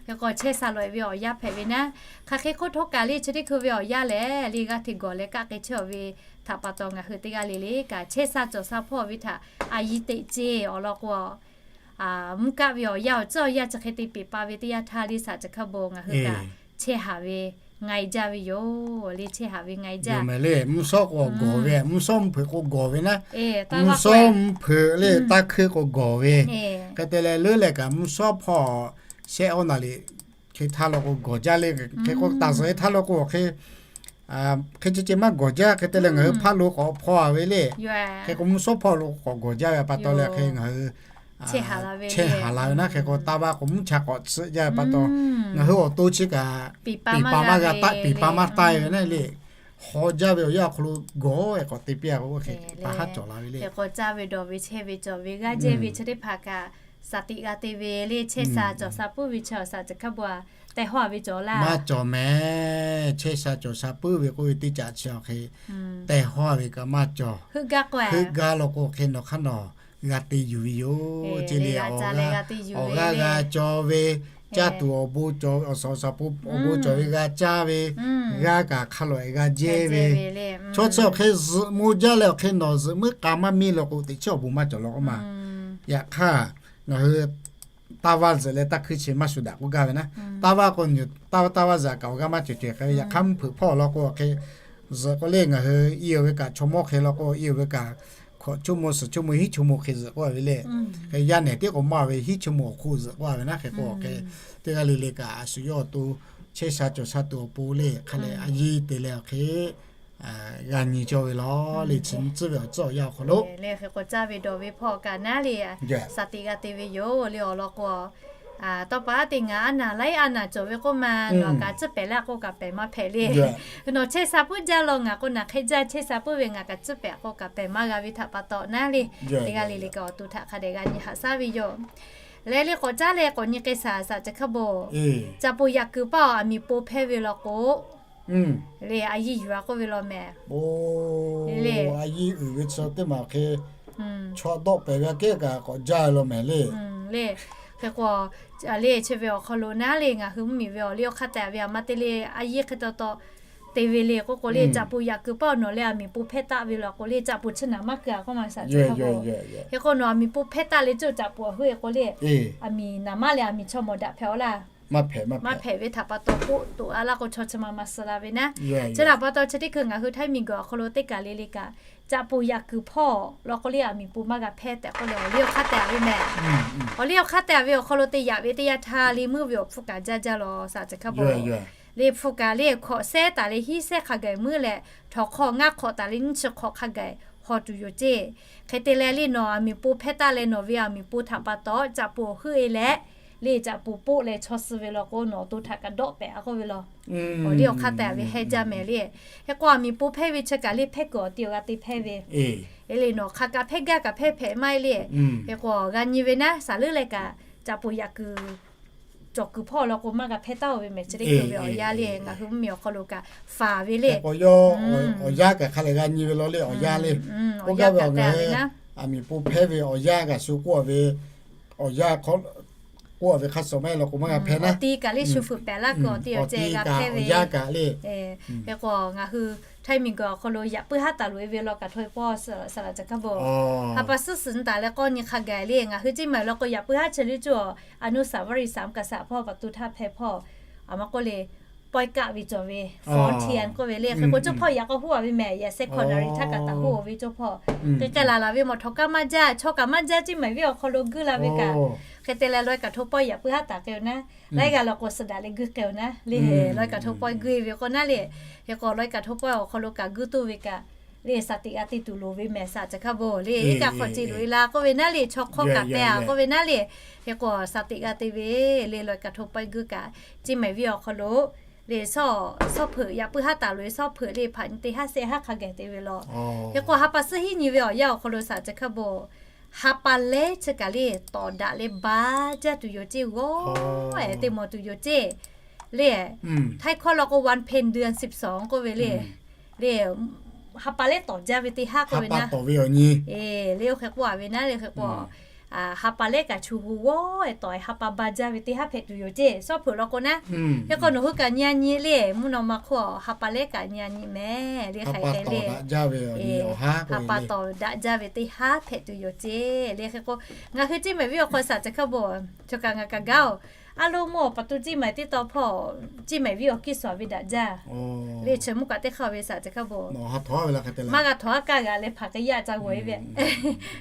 Hk'e k'o chehˇ sha lawˬ e ve awˬ yanˇ hpehꞈ ve naˉ. Hk'aˬ hk'e k'oˆ htawˇ kaꞈ le chi teˇ hkui ve awˬ yanˇ lehˬ le g'aˇ hteꞈ gawˬ leh kaˆ k'ai chehˇ ve htaꞈ pa taw ngaˬ hui teˇ g'aˇ le le kaꞈ chehˇ sha cawˬ sha hpawˇ ve htaꞈ a yiˇ teꞈ ceˇ awˬ lawn k'o mvuhˇ kaˆ ve awˬ yanˇ awˬ tcuhˉ awˬ yanˇ chi hk'e te peꞈ pa ve teˇ yanˇ htaˇ le saˍ chi hk'a bon ngaˬ hui kaꞈ chehˇ haˍ ve nga e jaˇ ve yoˬ le chehˇ haˍ ve nga e jaˇ. Mehˍ le mvuhˇ shawˉ k'o gawˬ ve mvuhˇ shawˉ mvuhˇ hpeuꞈ k'o gawˬ ve naˉ. Mvuhˇ shawˉ mvuhˇ hpeuꞈ le taˇ hkuiˇ k'o gawˬ ve. Hk'e te leh leuˉ leh kaꞈ mvuhˇ shawˉ hpawˇ shehˆ awˇ naˍ riˍ hk'e htaˇ law k'o gawˬ jaˇ le. Hk'e k'o taˍ zuhˬ e htaˇ law k'o hk'e hk'e ce ce maˇ gawˬ jaˇ. Hk'e te leh ngaˬ hui hpaˇ lo k'awꞈ hpaw a ve le. Hk'e k'o mvuhˇ shawˉ hpawˇ lo k'awꞈ gawˬ jaˇ ve pa taw leh hk'e ngaˬ hui chehˇ haˍ la ve naˉ. Hk'e k'o taˇ vaˇ k'o mvuhˇ cha k'awꞈ tsuhˆ jaˇ ve pa taw ngaˬ hui awˬ to chi kaꞈ piˍ pa maˇ g'a taˆ piˍ pa maˇ taˆ ve naˉ le. Haw jaˇ ve awˬ yanˇ awˬ hk'aw lo gawˬ e k'awꞈ te piˇ a k'o oˇ hk'e pa haˉ cawˬ la ve le. K'awꞈ caˇ ve dawˬ ve chehˇ ve cawˬ ve g'aˇ jehˇ ve chi teˇ hpaˍ kaꞈ shaˍ tiꞈ g'a te ve le chehˇ sha cawˬ sha puiˉ ve chi awˬ saˍ chi hk'a bon a tehˬ hawˇ a ve cawˬ laˇ. Maˇ cawˬ mehˍ. Chehˇ sha cawˬ sha puiˉ ve k'oˆ ve teˇ caꞈ chi awˬ hk'e tehˬ hawˇ a ve kaꞈ maˇ cawˬ. Heuˆ gaˇ law k'o hk'e nawˬ hk'aˇ nawˬ g'a te yuˬ ve yoˬ. Ceˇ le awˬ g'aˇ g'a cawˬ ve caˇ tuˬ awˬ bon cawˬ ve awˬ saˍ awˬ saˍ awˬ bon cawˬ ve g'a caˇ ve g'a kaꞈ hk'a lawꞈ e g'a jehˇ ve chaw chi awˬ hk'e zuhꞈ mo jaˇ leh awˬ hk'e nawˬ zuhꞈ muiˉ k'a maˇ miˇ law k'o teꞈ chiˉ awˬ bon maˇ cawˬ law k'oˆ ma. Yaꞈ hk'aˇ ngaˬ hui taˇ vaˇ zuhꞈ leh taˇ hkuiˇ chi maˇ shuˍ daꞈ k'oˆ gaˇ ve naˉ. Taˇ vaˇ k'o taˇ vaˇ taˇ vaˇ zuhꞈ kaꞈ awˬ g'aˇ maˇ cawˬ cawˬ hk'e ve. Yaꞈ hk'aˇ mvuhˇ hpeuꞈ hpawˇ law k'o awˬ hk'e zuhꞈ k'o le ngaˬ hui iˉ awˬ ve kaꞈ chaw mawˇ hk'e law k'o iˉ awˬ ve kaꞈ hkawꞈ chaw mo suhˍ chaw mo hiˉ chaw mo hk'e zuhꞈ k'oˆ a ve le. Hk'e yaˇ nehˬ tiˉ k'o maˇ ve hiˉ chaw mo awˬ hk'oˆ zuhꞈ k'oˆ a ve naˉ. Hk'e k'o awˬ hk'e teˇ g'aˇ le le kaꞈ a shu yawˇ awˬ to chehˇ sha cawˬ sha tuˬ awˬ pon le hk'a leh a yiˇ te leh awˬ hk'e g'a nyi cawˇ ve law le chi tcuhˉ ve awˬ tcuhˉ awˬ yanˇ awˬ hk'aw lo le hk'e k'awꞈ caˇ ve dawˬ ve hpawˇ kaꞈ naˉ le shaˍ tiꞈ g'a te ve yoˬ le awˬ lawn k'o tawˇ pa aˉ te ngaˬ aˉ naˍ laiˉ aˉ naˍ cawˬ ve k'oˆ ma nawˬ kaꞈ tcuhˉ pehˍ laˇ k'oˆ kaꞈ pehˍ maˇ hpehꞈ le. Nawˬ chehˇ sha puiˉ jaˇ law ngaˬ k'o naˬ hk'e jaˇ chehˇ sha puiˉ ve ngaˬ kaꞈ tcuhˉ pehˍ k'oˆ kaꞈ pehˍ maˇ g'a ve htaꞈ pa taw naˉ le teˇ g'aˇ le le kaꞈ awˬ to htaꞈ hk'a dehꞈ g'a nyi haꞈ shaˉ ve yoˬ. Leh le k'awꞈ caˇ leh k'awꞈ nyi k'ai shaˍ shaˍ chi hk'a bon caꞈ poˬ yaꞈ kuiˬ paˇ awˬ aˬ miˍ po hpehˇ ve law k'o le a yiˇ yuˬ a k'oˆ ve law mehˍ. Le a yiˇ uiˍ ve chi teˇ maˬ hk'e chaw dawˆ pehˍ ve aꞈ kehˉ kaꞈ k'awꞈ jaˇ ve law mehˍ le. Le hk'e k'o le chi ve awˬ hk'aw lo naˉ le ngaˬ hui mvuhˇmiˬ ve awˬ liˇ awˬ hk'aˇ tehꞈ ve aˬ ma te le a yiˇ hk'e taw taw te ve le k'oˆ k'o le caꞈ poˬ yaꞈ kuiˬ paˇ awˬ nawˬ leh aˬ miˍ po hpehˇ taˆ ve law k'o le caꞈ poˬ chi naˍ maˇ keu a k'oˆ ma shaˍ chi hk'a bon. Hk'e k'o nawˬ aˬ miˍ po hpehˇ taˆ le cawˇ caꞈ poˬ a heuˆ e k'o le aˬ miˍ naˍ maˇ leh aˬ miˍ chaw mawˬ daꞈ hpehꞈ a laˇ. maˇ hpehꞈ ve htaꞈ pa taw k'oˆ toꞈ a laˇ k'o, chaw chi ma ma suh la ve naˉ. Chi htaꞈ pa taw chi teˇ hkui ngaˬ hui Htaiˇ miˬguiˬ awˬ hk'aw lo teˇ kaˬ le le kaꞈ, caꞈ poˍ yaꞈ kuiˬ hpawˇ law k'o le, aˬ miˍ po maˇ g'a hpehˇ tehꞈ k'oˆ leh, awˬ liˇ awˬ hk'aˇ te a ve mehˍ. Awˬ liˇ awˬ hk'aˇ te a ve awˬ hk'aw lo te yaꞈ ve teˇ yanˇ htaˇ le, meuˇ ve awˬ hpfuhˇ kaꞈ jaˇ jaˇ law shaˍ chi hk'a bo le, hpfuhˇ kaꞈ le hkawꞈ sehˉ taˍ leh hiˉ sehˉ hk'a gaˬ meuˇ leh, htawnˍ hk'aw ngaˇ hk'awꞈ taˍ leh nyiˇ chi hk'awꞈ hk'a gaˬ haw tuˬ yoˬ ceˇ. Hk'e te leh le, nawˬ aˬ miˍ po hpehˇ taˍ leh nawˬ ve aˬ miˍ po htaꞈ pa taw caꞈ poˍ heuˆ e leh, le caꞈ poˍ poˆ leh chaw suh ve law k'o, nawˬ awˬ to htaꞈ kaꞈ dawˆ pehˍ a k'oˆ ve law. Awˬ liˇ awˬ hk'aˇ te a ve hehˇ jaˇ mehˍ le. Hk'e k'o, aˬ miˍ po hpehˇ ve chi kaꞈ le hpehˇ kuiˬ awˬ ti awˬ g'a te hpehˇ ve le, nawˬ hk'a kaꞈ hpehˇ gaˇ kaꞈ hpehˇ hpehꞈ maˇ heˆ le. Hk'e k'o, g'a nyi ve naˉ, saˍ leuˉ leh kaꞈ caꞈ poˍ yaꞈ kuiˬ cawˬ kuiˬ hpawˇ law k'o, maˇ g'a hpehˇ taˍ ve mehˍ. Chi teˇ hkui ve awˬ yanˇ le, ngaˬ hui mvuhˇmiˬ awˬ hk'aw lo kaꞈ faˍ ve le. Awˬ yanˇ kaꞈ hk'a leh g'a nyi ve law le, awˬ yanˇ le. K'oˆ gaˇ ve awˬ ngaˬ aˬ miˍ po hpehˇ ve awˬ yanˇ kaꞈ shu k'oˆ a ve, awˬ yanˇ k'oˆ a ve hk'a shuˍ maˇ heˆ law k'o, maˇ g'a hpehˇ naˉ. Awˬ ti kaꞈ le shu fuiˍ pehˍ laˇ kuiˬ awˬ ti awˬ ceh g'a hpehˇ ve. Hk'e k'o, ngaˬ hui Htaiˇ miˬguiˬ awˬ hk'aw lo yaꞈ puiˉ haˉ taˍ loꞈ e ve law kaꞈ hto e pawˇ saˍ laꞈ ca hkaˇ bo, ha pa suhˉ suhˍ nyi taˍ leh k'awˇ nyi hk'a gaˬ le. Ngaˬ hui Ciˇ maˬ law k'o, yaꞈ puiˉ haˉ chi liˇ cuˇ a, อนุสาวรีย์สามกษัตริย์ hpawˇ pa tu htaˇ hpehˇ hpawˇ, aˬ ma k'oˆ le, pawehˇ kaˆ ve cawˬ ve, โฟลเทียร์ k'oˆ ve le. Hk'e k'o, cawˇ hpawˇ yaꞈ k'aw huˉ a ve mehˍ, yaꞈ secondary htaˇ kaꞈ taˍ huˉ a ve cawˇ hpawˇ. Hk'e k'ai laˬ laˬ ve mawˬ htawꞈ kaˇ maˇ jaˇ, chaw kaꞈ maˇ jaˇ, Ciˇ maˬ viˉ awˬ hk'aw lo guiˇ la ve kaꞈ. Hk'e te leh lawˬ e kaꞈ hto pawehˇ yaꞈ puiˉ haˉ taˍ k'ai ve naˉ. Laiˉ g'aˇ law k'o, suhˍ daꞈ leh guiˇ k'ai ve naˉ le. Lawˬ e kaꞈ hto pawehˇ guiˇ ve k'o naˉ le. Hk'e k'o, lawˬ e kaꞈ hto pawehˇ awˬ hk'aw lo kaꞈ guiˇ toˇ ve kaꞈ le, shaˍ teꞈ g'a te tuˬ loˍ ve mehˍ shaˍ ca hkaˇ bo le. Iˉ kaꞈ hk'awꞈ ce loꞈ e la k'oˆ ve naˉ le, chaw hk'awˇ kaꞈ te a k'oˆ ve naˉ le. Hk'e k'o, shaˍ teꞈ g'a te ve le, lawˬ e kaꞈ hto pawehˇ guiˇ kaꞈ, Ciˇ maˬ viˉ awˬ hk'aw lo le, shawˉ hpeuꞈ yaꞈ puiˉ haˉ taˍ loꞈ e shawˉ hpeuꞈ le, hpaꞈ nyi teˇ haˉ shehˆ haˉ hk'a gaˬ te ve law. Hk'e k'o, ha pa suhˉ hiˉ nyi ve awˬ yanˇ awˬ hk'aw lo shaˍ ca hkaˇ bo, ha pa lehˉ chi kaꞈ le, tawˍ daꞈ leh ba jaˇ tuˬ yoˬ ceˇ, g'awˇ ehˍ te mawˬ tuˬ yoˬ ceˇ le. Htaiˇ hkawˇ law k'o, วันเพ็ญเดือนสิบสอง k'oˆ ve le. Le, ha pa lehˉ tawˍ jaˇ ve teˇ haˉ k'oˆ ve naˉ. E, le oˇ hk'e k'oˆ a ve naˉ le. Hk'e k'o, ha pa lehˉ kaꞈ chu hu g'awˇ ehˍ tawˍ ehˍ ha pa ba jaˇ ve teˇ haˉ hpehꞈ tuˬ yoˬ ceˇ, shawˉ hpeuꞈ law k'o naˉ. Hk'e k'o, nawˬ hui kaꞈ nyi a nyi le, mvuhˇ naw ma hk'oˆ ha pa lehˉ kaꞈ nyi a nyi mehˍ le, hk'e k'ai le. Ha pa tawˍ daꞈ jaˇ ve teˇ haˉ hpehꞈ tuˬ yoˬ ceˇ le. Hk'e k'o, ngaˬ hui Ciˇ maˬ viˉ awˬ hk'aw shaˍ ca hkaˇ bo, chaw kaꞈ ngaˬ kaꞈ gaˇ oˬ, a lo mawˇ pa tu Ciˇ maˬ teˇ taw hpawˇ, Ciˇ maˬ viˉ awˬ kiˇ suhˍ ve daꞈ jaˇ le. Chi mvuhˇ kaꞈ teˇ hk'aˇ ve shaˍ ca hkaˇ bo, maˇ g'a htaw a kaˇ g'a leh hpaˍ k'ai yaˇ ca g'awˬ e ve,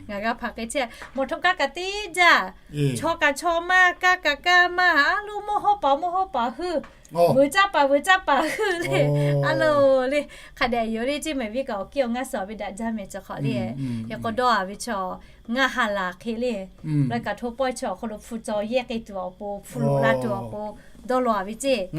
ngaˬ g'a hpaˍ k'ai chehˇ. Mawˬ hto kaˇ kaꞈ teˇ jaˇ, chaw kaꞈ chaw maˇ, kaˇ kaꞈ kaˇ maˇ, a lo mawˇ hawˉ paˍ mawˇ hawˉ paˍ heuˆ, veuˬ caˇ paˍ veuˬ caˇ paˍ heuˆ le. A lo le, hk'a dehꞈ yoˬ le, Ciˇ maˬ viˉ kaꞈ awˬ kiˇ awˬ ngaˇ suhˍ ve daꞈ jaˇ mehˍ chi hk'awꞈ le. Hk'e k'o, dawˇ a ve chaw ngaˇ ha laˬ hk'e le, lawˬ e kaꞈ hto pawehˇ chi awˬ hk'aw lo hpu caw yehˇ k'ai tuˬ awˬ pon, hpu loꞈ la tuˬ awˬ pon dawˇ law a ve ceˇ.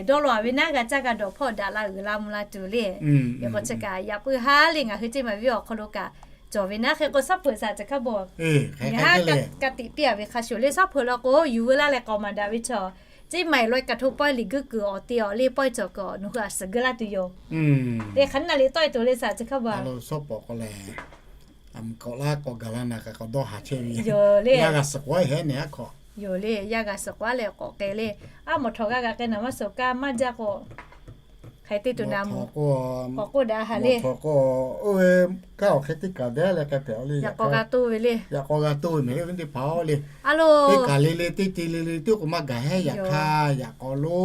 Dawˇ law a ve naˉ, g'a caˇ g'a dawˬ hpawˇ daꞈ la uiˍ la mvuh la tuˬ le. Hk'e k'o, chi kaꞈ yaꞈ puiˉ haˉ le, ngaˬ hui Ciˇ maˬ viˉ awˬ hk'aw lo kaꞈ cawˬ ve naˉ. Hk'e k'o, shawˉ hpeuꞈ shaˍ ca hkaˇ bo, ngaˬ haˉ ka tiꞈ piˇ a ve hk'a shuˍ le, shawˉ hpeuꞈ law k'o, yuˬ veu laˇ leh k'awꞈ maˍ daꞈ ve chaw, Ciˇ maˬ lawˬ e kaꞈ hto pawehˇ liꞈ guiˇ kuiˬ awˬ te awˬ le pawehˇ cawˬ kuiˬ nawˬ hui a suhˍ guiˇ laˇ tuˬ yoˬ. Te hk'aˬ naˆ le tawˆ e tuˬ le shaˍ ca hkaˇ bo, shawˉ pawˍ k'o leh, a mvuhˇ k'awꞈ laˇ k'awꞈ gaˬ la naˬ kaꞈ k'awꞈ dawˇ haˍ chehˇ ve yoˬ le. Yaˇ g'a suhˍ k'o a hehˉ nehˬ a hk'awꞈ yoˬ le. Yaˇ g'a suhˍ k'o a leh k'awꞈ k'ai le. A mawˬ htawꞈ g'a g'a k'ai naˬ maˇ suhˍ kaˇ maˇ jaˇ k'o, hk'e te tuˬ naˬ mawˬ htawꞈ k'o, oˇ ve kaˇ awˬ hk'e teˇ kaˬ dehˉ leh k'ai hpehꞈ le. Yaꞈ k'aw g'a toˇ ve le. Yaꞈ k'aw g'a toˇ ve mehˍ le, viˉ teˇ hpaˍ-oˬ le. Teˇ kaˬ le le teˇ te le le teˇ k'o maˇ gaˬ hehˉ, yaꞈ hk'aˇ yaꞈ k'aw lo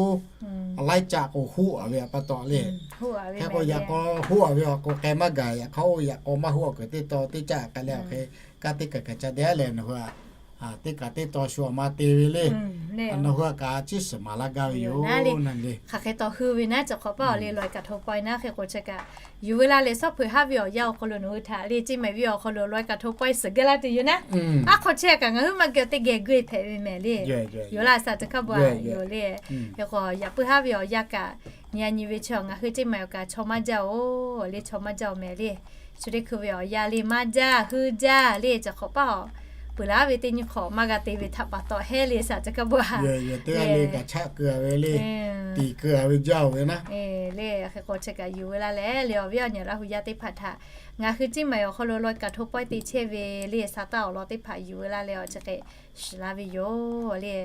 a laiˉ caˆ k'o hoˆ a ve pa taw le. Hk'e k'o yaꞈ k'aw hoˆ a ve awˬ k'o k'ai maˇ gaˬ, yaꞈ hk'aˇ oˇ yaꞈ k'aw maˇ hoˆ a kuiˬ teˇ taw teˇ caˆ k'ai leh awˬ hk'e kaˇ teˇ kaˬ kaꞈ ca dehˉ leh nawˬ hui a teˇ kaˬ teˇ taw shu awˬ ma te ve le. Nawˬ hui a kaꞈ ciˉ suhˍ maˍ laˇ gaˇ ve yoˬ le. Hk'aˬ hk'e taw hui ve naˉ, cawˬ hk'awꞈ paˇ awˬ le lawˬ e kaꞈ hto pawehˇ naˉ. Hk'e k'o chi kaꞈ yuˬ veu laˇ leh shawˉ hpeuꞈ haˉ ve awˬ yanˇ awˬ hk'aw lo nawˬ hui htaꞈ le Ciˇ maˬ viˉ awˬ hk'aw lo lawˬ e kaꞈ hto pawehˇ suhˍ guiˇ laˇ tuˬ yoˬ naˉ. A hk'awꞈ chi kaꞈ ngaˬ hui maˇ geh teˇ geh guˇ e hpehꞈ ve mehˍ le. Yoˬ laˇ shaˍ ca hkaˇ bo a yoˬ le. Hk'e k'o yaꞈ puiˉ haˉ ve awˬ yanˇ kaꞈ nyi a nyi ve chi ngaˬ hui Ciˇ maˬ awˬ kaꞈ chaw maˇ jaˇ oˬ le, chaw maˇ jaˇ oˬ mehˍ le. Chi teˇ hkui ve awˬ yanˇ le maˇ jaˇ, huiˉ jaˇ le, cawˬ hk'awꞈ paˇ awˬ peuˬ laˇ ve teˇ nyi hk'awꞈ maˇ g'a te ve htaꞈ pa taw hehˉ le shaˍ ca hkaˇ bo a. Teˇ g'aˇ le kaꞈ chaˆ keu a ve le, tiˍ keu a ve jaˇ oˬ ve naˉ le. Hk'e k'o chi kaꞈ yuˬ veu laˇ leh le awˬ viˉ awˬ nyi Laˇ hu yaˇ teˇ hpaˍ htaꞈ ngaˬ hui Ciˇ maˬ awˬ hk'aw lo lawˬ e kaꞈ hto pawehˇ te chehˇ ve le, sa taˇ awˬ lawn teˇ hpaˍ yuˬ veu laˇ leh awˬ chi hk'e shiˍ laˇ ve yoˬ le.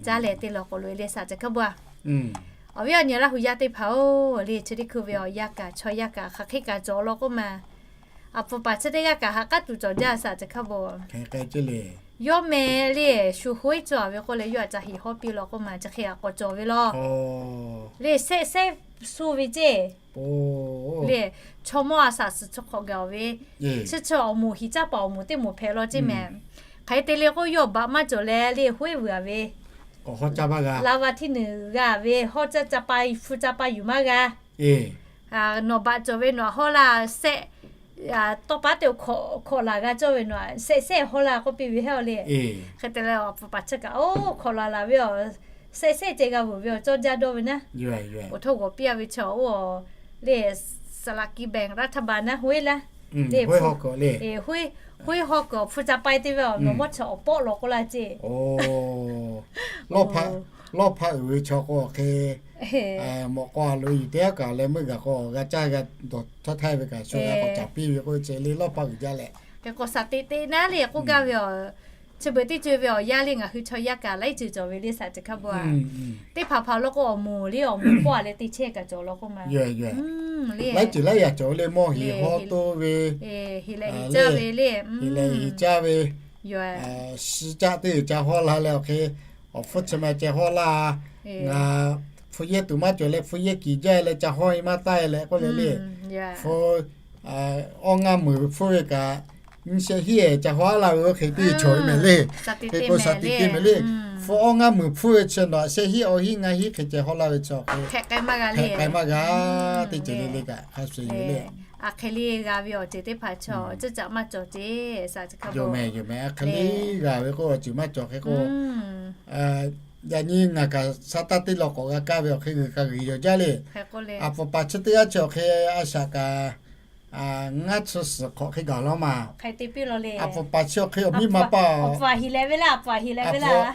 Caˇ leh teˇ lawˬ k'awꞈ loꞈ e le shaˍ ca hkaˇ bo a. Awˬ viˉ awˬ nyi Laˇ hu yaˇ teˇ hpaˍ-oˬ le, chi teˇ hkui ve awˬ yanˇ kaꞈ chaw yaˇ kaꞈ hk'aˬ hk'e kaꞈ cawˬ law k'oˆ ma, a pfuhˍ paˍ chi teˇ g'aˇ kaꞈ ha k'aˉ tuˬ cawˬ jaˇ shaˍ ca hkaˇ bo. Hk'e k'ai ce le. Yawˇ meh le, shu hoˉ cawˬ ve k'oˆ leh, yawˇ a ca hiˍ hawˉ piˇ law k'oˆ ma, chi hk'e a k'awꞈ cawˬ ve law. Le, sehˆ sehˆ suh ve ceˇ. Le, chaw mawˇ a shaꞈ suhˍ chi hk'awꞈ gaˬ ve, chi chi awˬ moˍ hiˍ caˇ paˍ awˬ moˍ teˇ moˍ hpehꞈ law ceˇ meh. Hk'aˬ hk'e te le k'o, yawˇ baꞈ maˇ cawˬ leh le, hoˉ vuiˬ a ve, laˇ va htiˇ nuiˬ g'a ve, hawˉ caˇ ca pa hpu ca pa yuˬ maˇ g'a. Nawˬ baꞈ cawˬ ve nawˬ hawˉ laˇ sehˆ, tawˇ paˉ te hkawꞈ laˬ g'a cawˇ ve nawˬ sehˆ sehˆ hawˉ laˇ k'oˆ piˇ ve heˆ le. Hk'e te leh, a pfuhˍ paˍ chi kaꞈ oˇ hkawꞈ laˬ laˬ ve a, sehˆ sehˆ ceh g'a vuiˬ ve awˬ cawˇ jaˇ dawˇ ve naˉ. Awˬ htawˇ g'awˬ piˇ a ve chi a oˇ le, สลากกินแบ่งรัฐบาล naˉ hoˉ laˇ le, hoˉ hawˉ kuiˬ awˬ hpu ca pa te ve a, nawˬ mawˇ chi awˬ pawˆ law k'oˆ laˇ ceˇ. Lawˇ hpaˆ uiˍ ve chaw k'o hk'e, mawꞈ k'aw a loꞈ yuˬ teˇ g'aˇ kaꞈ leh meuˇ gaˬ k'o g'a caˇ g'a dawˬ htaˇ htaˇ ve kaꞈ shu g'a k'awꞈ caˍ piˇ ve k'oˆ ve chi le, lawˇ hpaˆ uiˍ jaˇ leh. Hk'e k'o shaˍ teꞈ teꞈ naˉ le k'oˆ gaˇ ve a, chi beuꞈ teˇ co ve awˬ yanˇ le ngaˬ hui chaw yaˇ kaꞈ laiˉ ceuˬ cawˬ ve le shaˍ chi hk'a bo a. Teˇ hpaˍ hpaˍ law k'o awˬ moˍ le awˬ moˍ pawˆ a leh teˇ chehˇ kaꞈ cawˬ law k'oˆ ma. Laiˉ ceuˬ laiˉ yaꞈ cawˬ le, mawˇ hiˍ hawˉ toˇ ve, hiˍ leh hiˍ caˇ ve le, hiˍ leh hiˍ caˇ ve, shi caˆ teˇ g'uiˬ ca hawˉ la leh awˬ hk'e, awˬ hpfuhˇ chi ma ceh hawˉ laˇ. Ngaˬ hpu yehˇ tuˬ maˇ cawˬ leh hpu yehˇ kiˬ jaˇ leh ca hawˉ e maˇ taˇ e leh k'oˆ leh le. Hpu awˇ ngaˇ meunˍ hpfuhˇ ve kaꞈ, nyiˇ shehˆ hiˉ ca hawˉ laˇ ve oˇ hk'e teˇ cawˬ ve mehˍ le. Hk'e k'o shaˍ teꞈ teˇ mehˍ le. Hpu awˇ ngaˇ meunˍ hpfuhˇ ve chi nawˬ shehˆ hiˉ awˇ hiˉ ngaˇ hiˉ hk'e ceh hawˉ laˇ ve chi awˬ hk'e hpehꞈ k'ai maˇ g'a le. Teˇ ceuˬ le le kaꞈ hk'a shuˍ yoˬ le. A hk'e le g'a ve awˬ ceuˬ teˇ hpaˍ chaw ceuˇ caꞈ maˇ cawˬ ceˇ. Yoˬ mehˍ, yoˬ mehˍ. A hk'e le g'a ve k'o awˬ ceuˬ maˇ cawˬ hk'e k'o, yaꞈ nyi ngaˬ kaꞈ sa taˇ teˇ law k'awꞈ g'a kaˇ ve awˬ hk'e g'uiˬ kaꞈ g'uiˬ yaw jaˇ le. A pfuhˍ paˍ chi teˇ g'aˇ chi awˬ hk'e a shaꞈ kaꞈ ngaˇ chi suhˍ hk'awꞈ hk'e gaˬ law ma. A pfuhˍ paˍ chi awˬ hk'e awˬ miˇ ma paˇ,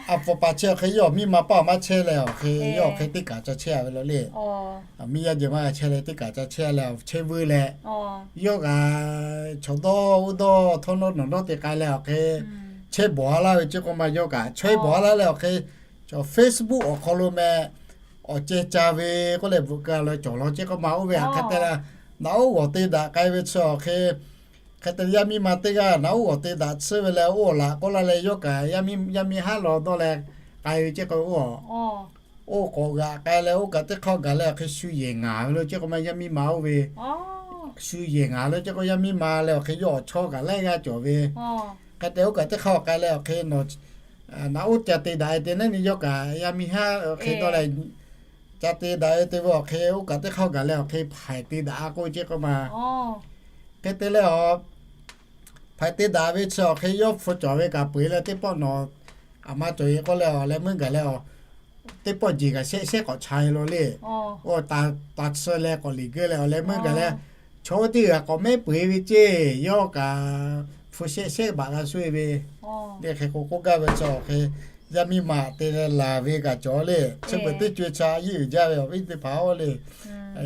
a pfuhˍ paˍ chi awˬ hk'e yawˇ awˬ miˇ ma paˇ awˬ maˇ chehˇ leh awˬ hk'e yawˇ awˬ hk'e teˇ kaꞈ ca chehˇ a ve law le. Awˬ miˇ yaˇ jeh maˇ g'a chehˇ leh teˇ kaꞈ ca chehˇ a leh awˬ chehˇ vuiˇ leh, yawˇ kaꞈ chaw dawˇ uˉ dawˇ htawˇ nawˉ nawˬ dawˇ te k'ai leh awˬ hk'e chehˇ bawˬ a laˇ ve ceˇ k'oˆ ma. Yawˇ kaꞈ chehˇ bawˬ a laˇ leh awˬ hk'e, chaw Facebook awˬ hk'aw lo meh awˬ ceh ca ve k'oˆ leh bvuhꞈ ka la cawˬ law ceˇ k'oˆ ma. Oˇ ve hk'e te leh, naꞈ uˉ g'awˬ te daꞈ k'ai ve chi awˬ hk'e, hk'e te yaˇ miˇ ma teˇ g'aˇ naꞈ uˉ g'awˬ te daꞈ tsuhˇ ve leh oˇ laꞈ k'oˆ laˇ leh yawˇ kaꞈ yaˇ miˇ haˉ law dawˇ leh k'ai ve ceˇ k'o, oˇ k'awꞈ g'aꞈ k'ai leh oˇ kaꞈ teˇ hk'aˇ gaˬ leh awˬ hk'e shu yehˬ ngaˬ ve lo ceˇ k'oˆ ma. Yaˇ miˇ ma oˇ ve shu yehˬ ngaˬ lo ceˇ k'o, yaˇ miˇ ma leh awˬ hk'e yawˇ awˬ chawˇ kaꞈ laiˉ g'aˇ cawˬ ve. Hk'e te oˇ kaꞈ teˇ hk'aˇ k'ai leh awˬ hk'e naꞈ uˉ ca te daꞈ e te naˉ ni yawˇ kaꞈ yaˇ miˇ haˉ hk'e dawˇ leh ca te daꞈ e te ve awˬ hk'e oˇ kaꞈ teˇ hk'aˇ gaˬ leh awˬ hk'e hpaiˍ te daꞈ a k'oˆ ceˇ k'oˆ ma. Hk'e te leh a, hpaiˍ te daꞈ ve chi awˬ hk'e yawˇ hpu cawˬ ve kaꞈ peu eˬ leh teˇ pawˆ nawˬ aˬ ma cawˬ e k'oˆ leh awˬ leh meuˇ gaˬ leh a, teˇ pawˆ jeˬ kaꞈ shehˆ shehˆ k'awꞈ cha e law le. Oˇ taꞈ chi leh k'awꞈ liꞈ geuˆ leh awˬ leh meuˇ gaˬ leh, chaw oˇ teˇ g'aˇ k'awꞈ mehˉ peu eˬ ve ceˇ, yawˇ kaꞈ hpu shehˆ shehˆ baꞈ g'a shu e ve le. Hk'e k'o k'oˆ gaˇ ve chi awˬ hk'e yaˇ miˇ ma te leh laˬ ve kaꞈ cawˬ le. Chi beuꞈ teˇ co e cha a yiˇ uiˍ jaˇ ve awˬ viˉ teˇ hpaˍ oˇ le.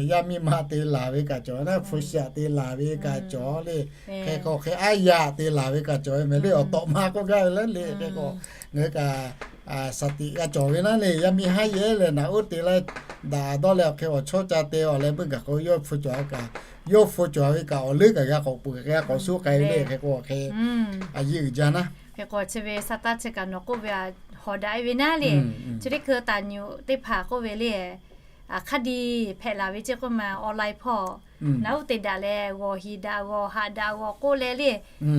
Yaˇ miˇ ma te laˬ ve kaꞈ cawˬ naˉ, hpu shi aꞈ te laˬ ve kaꞈ cawˬ le. Hk'e k'o hk'e aˉ yaꞈ te laˬ ve kaꞈ cawˬ ve mehˍ le. Awˬ tawꞈ ma k'oˆ gaˇ ve le. Hk'e k'o ngaˬ hui kaꞈ shaˍ tiꞈ g'a cawˬ ve naˉ le. Yaˇ miˇ haˉ yehˉ leh naꞈ uˉ te laˇ daꞈ dawˇ leh awˬ hk'e awˬ chawˇ ca te awˬ leh meuˇ gaˬ k'o yawˇ hpu cawˬ a kaꞈ, yawˇ hpu cawˬ ve kaꞈ awˬ leuˉ kaꞈ g'a k'awꞈ peuˬ g'a k'awꞈ shuˉ k'ai ve le. Hk'e k'o hk'e a yiˇ uiˍ jaˇ naˉ. Hk'e k'o chi ve sa taˇ chi kaꞈ nawˬ k'oˆ ve hawˍ daꞈ e ve naˉ le. Chi teˇ hkui taˍ nyuꞈ teˇ hpaˍ k'oˆ ve le, hk'a diˬ hpehꞈ laˬ ve ceˇ k'oˆ ma. Online hpawˇ naꞈ uˉ te daꞈ leh g'awˬ hiˍ daꞈ g'awˬ haꞈ daꞈ g'awˬ k'oˆ leh le,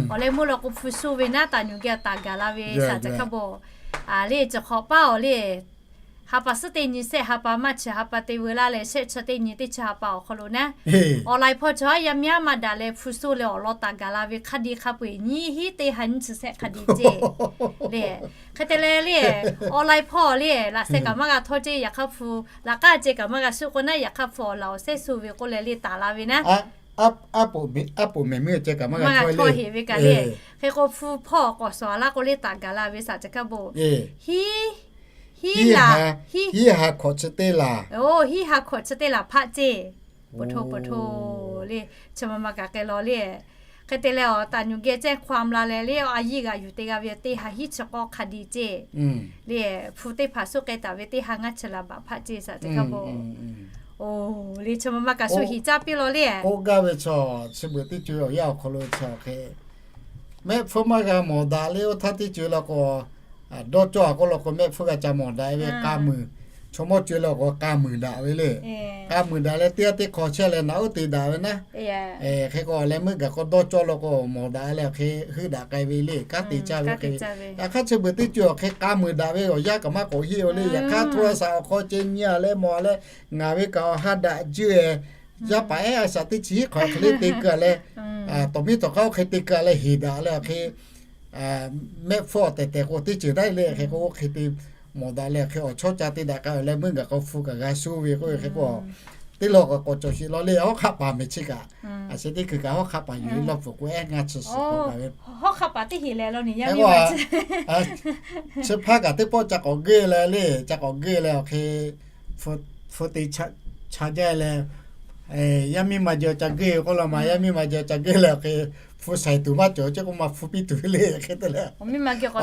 awˬ leh meuˇ law k'o hpu sho ve naˉ taˍ nyuꞈ geh taˍ gaˬ la ve shaˍ ca hk'a bo le. Chi hk'awꞈ paˇ awˬ le, ha pa suhˉ teˇ nyi shehˆ ha pa maˇ chi ha pa te veu laˇ leh shehˆ chi teˇ nyi teˇ chi ha pa awˬ hk'aw lo naˉ, online hpawˇ chaw yaˇ miˇ haˉ maˇ daꞈ leh hpu sho leh awˬ lawn taˍ gaˬ la ve hk'a diˬ hk'a peu eˬ nyiˇ hiˉ teˇ ha nyiˇ chi shehˆ hk'a diˬ ceˇ le. Hk'e te leh le, online hpawˇ le laꞈ sheh kaꞈ maˇ g'a htawˇ ceˇ. Yaꞈ hk'aˇ hpu laꞈ k'aˇ ceh kaꞈ maˇ g'a shuˆ k'o naˉ, yaꞈ hk'aˇ hpu awˬ laꞈ awˬ shehˉ sho ve k'oˆ leh le taˍ la ve naˉ, aˉ poꞈ mehˍ meuˇ ceh kaꞈ maˇ g'a htawˇ heˍ ve kaꞈ le. Hk'e k'o hpu hpawˇ k'awꞈ shawˍ a laˇ k'o le taˍ gaˬ la ve shaˍ ca hk'a bo. Hiˉ, hiˉ laꞈ, hiˉ ha hkawꞈ chi teˇ laˬ, hiˉ ha hkawꞈ chi teˇ laˬ hpaˆ ceˇ. Poˬ htoˇ poˬ htoˇ le, chi ma ma kaꞈ k'ai law le. Hk'e te leh awˬ taˍ nyuꞈ geh cehˇ hk'aw mla leh le, a yiˇ g'aꞈ yuˬ te g'a ve teˇ ha hiˉ chi k'awˇ hk'a diˬ ceˇ le. Hpu teˇ hpaˍ suhˉ k'ai taˍ ve teˇ ha ngaˇ chi laˬ baꞈ hpaˆ ceˇ shaˍ ca hk'a bo. Oˬ le, chi ma ma kaꞈ shu hiˍ caˇ piˇ law le. K'oˆ gaˇ ve chaw chi beuꞈ teˇ co awˬ yanˇ awˬ hk'aw lo chi awˬ hk'e Mehˆ hpfuhˇ maˇ g'a mawˬ daꞈ le. Oˇ htaˇ teˇ co e la k'o, dawˇ cawˇ a k'oˆ la k'o, mehˆ hpfuhˇ g'a ca mawˬ daꞈ ve k'a muiˬ, chaw mawˇ co e la k'o k'a muiˬ daꞈ ve le. K'a muiˬ daꞈ leh teˇ g'aˇ teˇ hk'aw chehˇ leh naꞈ uˉ te daꞈ ve naˉ. Hk'e k'o leh meuˇ gaˬ k'o dawˇ cawˇ la k'o mawˬ daꞈ leh awˬ hk'e heuˆ daꞈ k'ai ve le. Kanˉ te caˇ ve hk'e, yaꞈ hk'aˇ chi beuꞈ teˇ co awˬ hk'e k'a muiˬ daꞈ ve awˬ yanˇ kaꞈ maˇ k'awꞈ heˆ o le. Yaꞈ hk'aˇ hto a shaꞈ awˬ hk'aw ceh nyi a leh mawˬ a leh ngaˬ ve kaꞈ awˬ ha daꞈ juˇ e, yaˇ paˍ ehˉ a shaꞈ teˇ chi hiˉ hk'awꞈ hk'e le te keu a leh, tawˍ miˉ tawˍ k'aˉ oˇ hk'e te keu a leh heˍ daꞈ leh awˬ hk'e mehˆ hpfuhˇ awˬ tehˬ tehˬ k'o teˇ ceuˬ taˇ le. Hk'e k'o oˇ hk'e te mawˬ daꞈ leh awˬ hk'e awˬ chawˇ ca te daꞈ k'ai leh meuˇ gaˬ k'o hpu kaꞈ g'a shu ve k'oˆ ve hk'e k'o, teˇ lawˬ kaꞈ k'awꞈ cawˬ sheˍ law le. Hawˉ hk'aˆ paˍ meh chi kaꞈ, a sheh teˇ hkui kaꞈ hawˉ hk'aˆ paˍ yuˬ e lawˇ pfuhˍ k'o ehˉ ngaˇ chi suhˍ k'oˆ kaꞈ ve, hawˉ hk'aˆ paˍ teˇ heˍ leh law ne yaˇ miˇ ma chi hk'e k'o, chi hpaˇ kaꞈ teˇ pawˆ ca k'awꞈ geuˆ leh le, ca k'awꞈ geuˆ leh awˬ hk'e hpu te cha jaˇ leh, yaˇ miˇ ma jeh ca geuˆ k'oˆ la ma, yaˇ miˇ ma jeh ca geuˆ leh awˬ hk'e hpu shaiˍ tuˬ maˇ cawˬ ceˇ k'oˆ ma hpu piˇ tuˬ ve le. Hk'e te leh, awˬ leh meuˇ gaˬ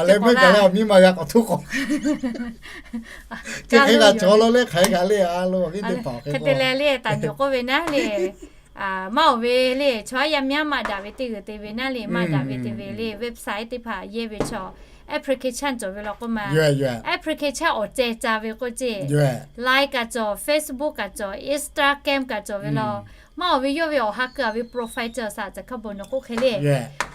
leh awˬ miˇ ma g'a k'awꞈ htuˉ k'awꞈ, chi hk'e g'a cawˬ law le. Hk'aˬ hk'e kaꞈ le, a lo awˬ viˉ teˇ hpaˍ hk'e te leh le, taˍ nyi k'oˆ ve naˉ le, maˇ oˬ ve le, chaw haˉ yaˇ miˇ haˉ maˇ daꞈ ve teˇ g'uiˬ te ve naˉ le, maˇ daꞈ ve te ve le, website teˇ hpaˍ yehˇ ve chaw application cawˬ ve law k'oˆ ma, application awˬ ceh ca ve k'oˆ ceˇ, Line kaꞈ cawˬ, Facebook kaꞈ cawˬ, Instagram kaꞈ cawˬ ve law. Maˇ oˬ ve yawˇ ve awˬ ha keu a ve profile cawˬ shaˍ caˬ hkaˇ bon nawˬ k'oˆ hk'e le,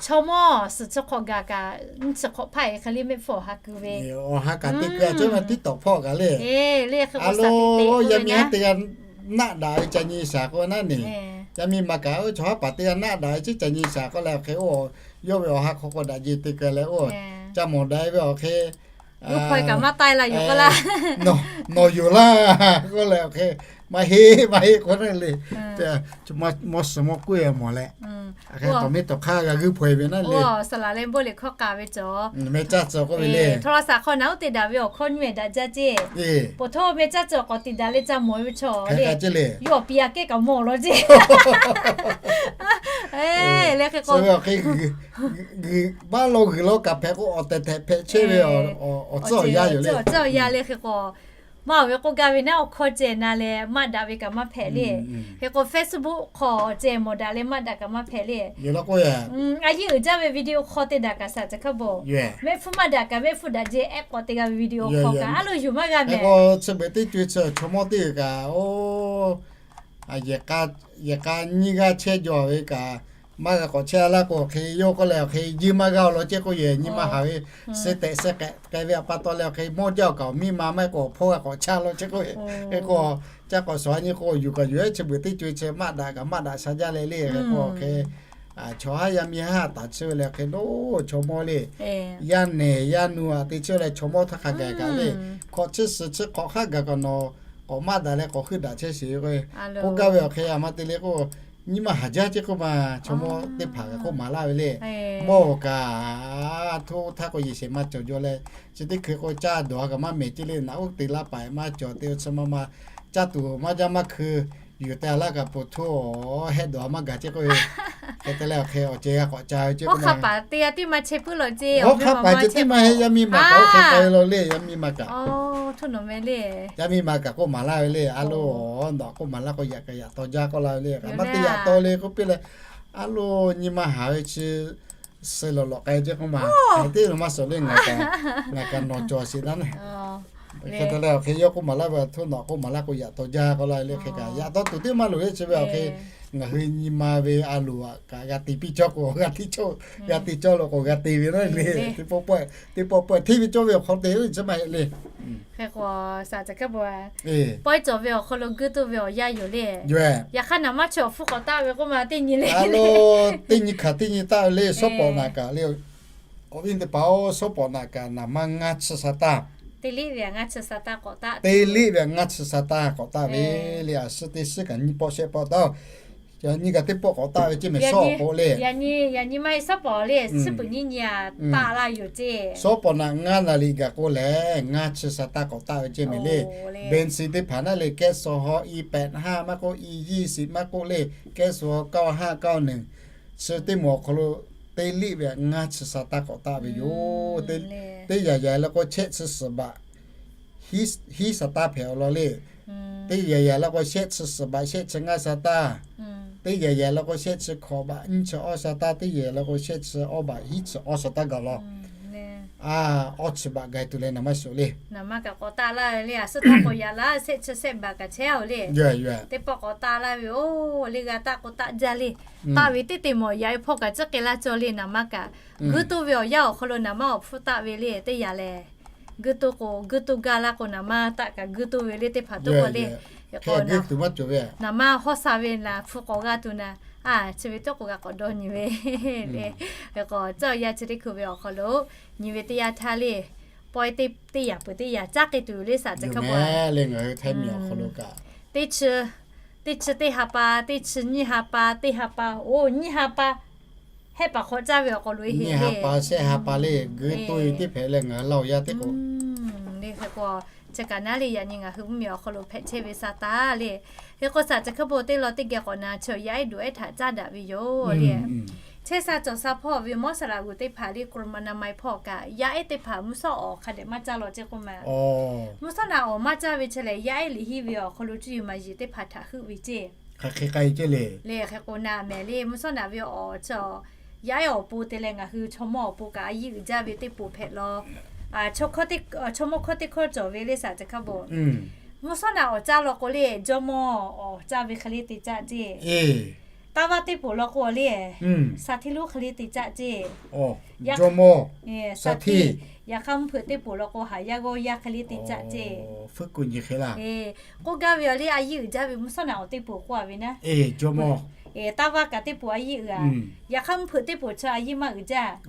chaw mawˇ suhˍ chi hk'awꞈ gaˬ kaꞈ, nyiˇ chi hk'awꞈ hpaˇ e hk'e le mehˆ hpfuhˇ awˬ ha keu ve, awˬ ha kaꞈ teˇ keu a cawˇ ma tiˉ tawꞈ hpawˇ kaꞈ le, a lo yaˇ miˇ haˉ teˇ g'aˇ naˆ daꞈ ve ca nyi shaˍ k'oˆ naˉ ne, yaˇ miˇ ma kaꞈ oˇ chaw haˉ paˍ teˇ g'aˇ naˆ daꞈ ve ciˉ ca nyi shaˍ k'oˆ leh awˬ hk'e oˇ, yawˇ ve awˬ ha hk'aw k'o daꞈ jeˬ te keu leh oˇ, ca mawˬ daꞈ ve awˬ hk'e, nawˬ yoˬ laˇ k'oˆ leh awˬ hk'e, maˇ heˆ maˇ heˆ k'oˆ naˉ le, mawˇ suhˍ mawˇ kuˉ e mawˬ leh, hk'e tawˍ miˉ tawˍ hk'aˇ g'a g'uiˇ hpaw e ve naˉ le. Saˍ laˍ leh bon liꞈ hkawˇ k'a ve cawˬ, meh caˇ cawˬ k'oˆ ve le, hto la shaˍ hk'aw naˬ uˉ te daꞈ ve awˬ hkawˇ nyiˇ ehˍ daꞈ jaˇ ceˇ. Poˬ htoˇ meh caˇ cawˬ k'awꞈ te daꞈ leh ca mawˬ ve chaw le, yawˇ awˬ pi aꞈ kehˉ kaꞈ mawˬ law ceˇ. Leh hk'e k'o, g'uiˬ baˆ law g'uiˬ law kaꞈ hpehꞈ k'o awˬ tehˬ tehˬ hpehꞈ chehˇ ve awˬ tcuhˉ awˬ yanˇ yoˬ le. Awˬ tcuhˉ awˬ yanˇ le hk'e k'o, maˇ oˬ ve k'oˆ gaˇ ve naˉ awˬ hkawˇ ceh na leh maˇ daꞈ ve kaꞈ maˇ hpehꞈ le. Hk'e k'o Facebook hk'aw ceh mawˬ daꞈ leh maˇ daꞈ kaꞈ maˇ hpehꞈ le. A yehˇ uiˍ jaˇ ve video hk'aw te daꞈ kaꞈ shaˍ caˬ hkaˇ bon, mehˆ hpfuhˇ maˇ daꞈ kaꞈ mehˆ hpfuhˇ daꞈ jeˬ ehˉ k'awꞈ te g'a ve video hk'aw kaꞈ a lo yuˬ maˇ g'a mehˍ. Chi beuꞈ teˇ co e chi chaw mawˇ teˇ g'uiˬ kaꞈ oˇ, yehˬ k'a nyiˇ g'aˇ chehˇ jaw ve kaꞈ, maˇ g'a k'awꞈ chehˇ a laˇ k'o awˬ hk'e yawˇ k'oˆ leh awˬ hk'e yeuˇ maˇ g'a awˬ lawn ceˇ k'oˆ yehˬ nyi ma haˍ ve, suh tehꞈ suh k'ehꞈ k'ai ve awˬ pa taw leh awˬ hk'e mawˇ jaˇ awˬ kaꞈ awˬ miˇ ma maˇ heˆ k'o awˬ hpawˇ g'a k'awꞈ chaˇ law ceˇ k'oˆ ve. Hk'e k'o, caˇ k'awꞈ shawˍ a nyi k'o yuˬ kaꞈ yuˬ ehˉ chi beuꞈ teˇ co e chi maˇ daꞈ kaꞈ maˇ daꞈ sha jaˇ leh le. Hk'e k'o awˬ hk'e, chaw haˉ yaˇ miˇ haˉ taˍ chi ve leh awˬ hk'e lo chaw mawˇ le, yaˇ nehˬ yaˇ nu aꞈ te chi ve leh chaw mawˇ htaˇ hk'a gaˬ kaꞈ le, hk'awꞈ chi suhˍ chi hk'awꞈ hk'aˇ gaˬ kaꞈ nawˬ k'awꞈ maˇ daꞈ leh k'awꞈ heuˆ daꞈ chehˇ sheˍ ve k'o, k'oˆ gaˇ ve awˬ hk'e a ma te le k'o, nyi ma haˍ jaˇ ceˇ k'oˆ ma, chaw mawˇ teˇ hpaˍ kaꞈ k'oˆ maˍ laˇ ve le. Mawˇ kaꞈ hto htaˇ k'o yehˬ shehˍ ma cawˬ jaw leh, chi teˇ hkui k'o caˇ dawˬ a kaꞈ maˇ mehˍ ceˇ le, naꞈ uˉ te laˇ paˍ maˇ cawˬ te chi ma ma, caˇ tuˬ maˇ jaˇ maˇ hkui, yuˬ te a laˇ kaꞈ po hto hehˆ dawˬ a maˇ gaˬ ceˇ k'oˆ ve. Hk'e te leh awˬ hk'e awˬ ceh g'a k'awꞈ ca ve ceˇ k'oˆ ma, hawˉ hk'aˆ paˍ teˇ g'aˇ tiˉ maˇ chehˇ puiˉ law ceˇ, awˬ hk'aˆ paˍ chi tiˉ maˇ heˆ, yaˇ miˇ ma kaꞈ oˇ hk'e k'ai ve law le, yaˇ miˇ ma kaꞈ. Yaˇ miˇ ma kaꞈ k'oˆ maˍ laˇ ve le, a lo, nawˬ k'oˆ maˍ laˇ k'o yaꞈ kaꞈ yaꞈ taw jaˇ k'oˆ laˇ ve le, maˇ te yaꞈ taw le k'oˆ piˇ leh, a lo, nyi ma haˍ ve chi suh lawꞈ lawꞈ k'ai ceˇ k'oˆ ma, teˇ lo maˇ suh le, ngaˬ kaꞈ nawˬ cawˬ sheˍ naˉ ne. Hk'e te leh awˬ hk'e yawˇ k'oˆ maˍ laˇ ve, hto nawˬ k'oˆ maˍ laˇ k'o yaꞈ taw jaˇ k'oˆ laˇ ve le. Hk'e kaꞈ yaꞈ taw tuˬ teˇ maˇ loˍ ve chi ve awˬ hk'e, ngaˬ hui nyi ma ve a loˍ kaꞈ g'a te piˇ cawˇ k'o, g'a te cawˇ, g'a te cawˇ lo k'o g'a te ve naˉ le. Teˇ pawˆ pawehˇ hteˇ ve cawˇ ve awˬ hk'aw te ve chi maˇ heˆ le. Hk'e k'o, shaˍ caˬ hkaˇ bon, pawehˇ cawˬ ve awˬ hk'aw lo guˇ tuˬ ve awˬ yanˇ yoˬ le. Yaꞈ hk'aˇ naˍ maˇ chi awˬ hpfuhˇ k'awꞈ taˆ ve k'oˆ ma teˇ nyi le. A lo, teˇ nyi hkanˍ teˇ nyi taˆ ve le, shawˉ pawˍ naꞈ kaꞈ le. Awˬ viˉ teˇ hpaˍ-oˬ, shawˉ pawˍ naꞈ kaꞈ naˍ maˇ ngaˇ chi sha taˇ. Teˇ liˇ ve ngaˇ chi sha taˇ k'awꞈ taˆ ve le. A suhˉ teˇ suhˉ kaꞈ nyiˇ pawˆ shehˆ pawˆ taˇ-oˬ. Nyi kaꞈ teˇ pawˆ k'awꞈ taˆ ve ceˇ mehˍ shawˉ awˬ k'o le. Shawˉ pawˍ naꞈ ngaˇ naˍ riˍ gaˬ k'o lehˬ, ngaˇ chi sha taˇ k'awꞈ taˆ ve ceˇ mehˍ le. Benˍ shiˍ teˇ hpaˍ naˉ le, kehˉ suh haw i pehꞈ haˇ maˇ k'oˆ, i yiˇ shiˍ maˇ k'oˆ le, kehˉ suh haw kaˇ haˇ kaˇ neˬ, chi teˇ moˍ awˬ hk'aw lo teˇ liˇ ve ngaˇ chi sha taˇ k'awꞈ taˆ ve yoˬ. Teˇ yaꞈ yaꞈ leh k'o shehˆ chi suhˍ baꞈ hiˉ sha taˇ hpehꞈ awˬ lawn le. Teˇ yaꞈ yaꞈ leh k'o shehˆ chi suhˍ baꞈ shehˆ chi ngaˇ sha taˇ. teˇ yehˬ yehˬ la k'o shehˆ chi hkawꞈ baꞈ nyiˇ chi awˇ sha taˇ, teˇ yehˬ la k'o shehˆ chi awˇ baꞈ hiˉ chi awˇ sha taˇ gaˬ law. Awˇ chi baꞈ gaˬ tuˬ leh naˍ maˇ shoˍ le. Naˍ ma kaꞈ k'awꞈ taˆ laˇ ve le, a suhˉ htaˇ k'awꞈ yaꞈ laˇ, shehˆ chi shehˆ baˬ kaꞈ chehˇ-oˬ le. Teˇ pawˆ k'awꞈ taˆ laˇ ve, oˇ le g'a taˆ k'o taˆ jaˇ le. Taˆ ve teˇ te mawˬ yaꞈ ve hpawˇ kaꞈ tcuhˉ k'ai laˇ cawˇ le. Naˍ ma kaꞈ guiˇ toˇ ve awˬ yanˇ awˬ hk'aw lo naˍ ma awˬ hpfuhˇ taˆ ve le teˇ yanˇ lehˬ, guiˇ toˇ k'o guiˇ toˇ gaˇ laˇ k'o naˍ ma taˆ kaꞈ guiˇ toˇ ve le teˇ hpaˍ toˇ k'o le. Naˍ ma hawˉ sha ve naˍ hpfuh k'awꞈ g'a tuˬ naˍ, a chi ve teˇ k'o g'a k'awꞈ dawˇ nyi ve le. Hk'e k'o tcuhˉ awˬ yanˇ chi teˇ hkui ve awˬ hk'aw lo nyi ve teˇ yanˇ htaˇ le, pawehˇ teˇ yanˇ peuˬ teˇ yanˇ caˉ k'ai tuˬ le saˍ ceh hk'a pa le ngaˬ hui Htaiˇ miˬ awˬ hk'aw lo kaꞈ teˇ chi teˇ ha pa, teˇ chi nyiˇ ha pa, teˇ ha pa, oˇ nyiˇ ha pa hehˆ paˍ hk'awꞈ caˇ ve awˬ hk'aw lo e heˆ le. Nyiˇ ha pa shehˆ ha pa le guiˇ toˇ ve teˇ hpehꞈ leh ngaˬ hui laˇ awˬ yanˇ teˇ k'o le. Hk'e k'o chi kaꞈ naˉ le yaꞈ nyi ngaˬ hui mvuhˇ miˬ awˬ hk'aw lo hpehꞈ chehˇ ve sa taˍ le. Hk'e k'o saˍ ceh hk'a pa teˇ law teˇ geh k'awꞈ na chi awˬ yaˇ ehˉ doꞈ ehˉ htaꞈ caˇ daꞈ ve yoˬ le. Chehˇ sha cawˬ sha hpawˇ ve mawˇ saˍ laꞈ g'uˬ teˇ hpaˍ le, กรมอนามัย hpawˇ kaꞈ yaˇ ehˉ teˇ hpaˍ mvuhˇ shawˉ awˍ hk'a dehꞈ maˇ caˇ law ceh k'oˆ ma. Mvuhˇ shawˉ naꞈ awˍ maˇ caˇ ve chi lehˬ, yaˇ ehˉ liꞈ hiˉ ve awˬ hk'aw lo cuˇ yiˍ maˍ yiˍ teˇ hpaˍ htaꞈ heuˆ ve ceˇ. Hk'aˬ hk'e k'ai ceˇ le. Le hk'e k'o naˍ mehˍ le mvuhˇ shawˉ naꞈ ve awˍ chi yaˇ ehˉ awˬ pon te leh ngaˬ hui chaw mawˇ awˬ pon kaꞈ a yiˇ uiˍ jaˇ ve teˇ poˬ hpehꞈ law. Chaw mawˇ hkawˇ teˇ hkawˇ cawˬ ve le saˍ ceh hk'a pa mvuhˇ shawˉ naꞈ awˍ caˇ law k'o le, jawˇ mawˇ awˍ caˇ ve hk'e le te caˆ ceˇ. Taˇ vaˇ teˇ poˬ law k'o le, shaˍ htiˇ lonˉ hk'e le te caˆ ceˇ. Yaꞈ hk'aˇ mvuhˇ hpeuꞈ teˇ poˬ law k'o haˍ yaˇ g'awˇ yaˇ hk'e le te caˆ ceˇ. K'oˆ gaˇ ve awˬ le a yiˇ uiˍ jaˇ ve mvuhˇ shawˉ naꞈ awˍ teˇ poˬ k'oˆ a ve naˉ. Taˇ vaˇ kaꞈ teˇ poˬ a yiˇ uiˍ a. Yaꞈ hk'aˇ mvuhˇ hpeuꞈ teˇ poˬ chi a yiˇ maˇ uiˍ jaˇ.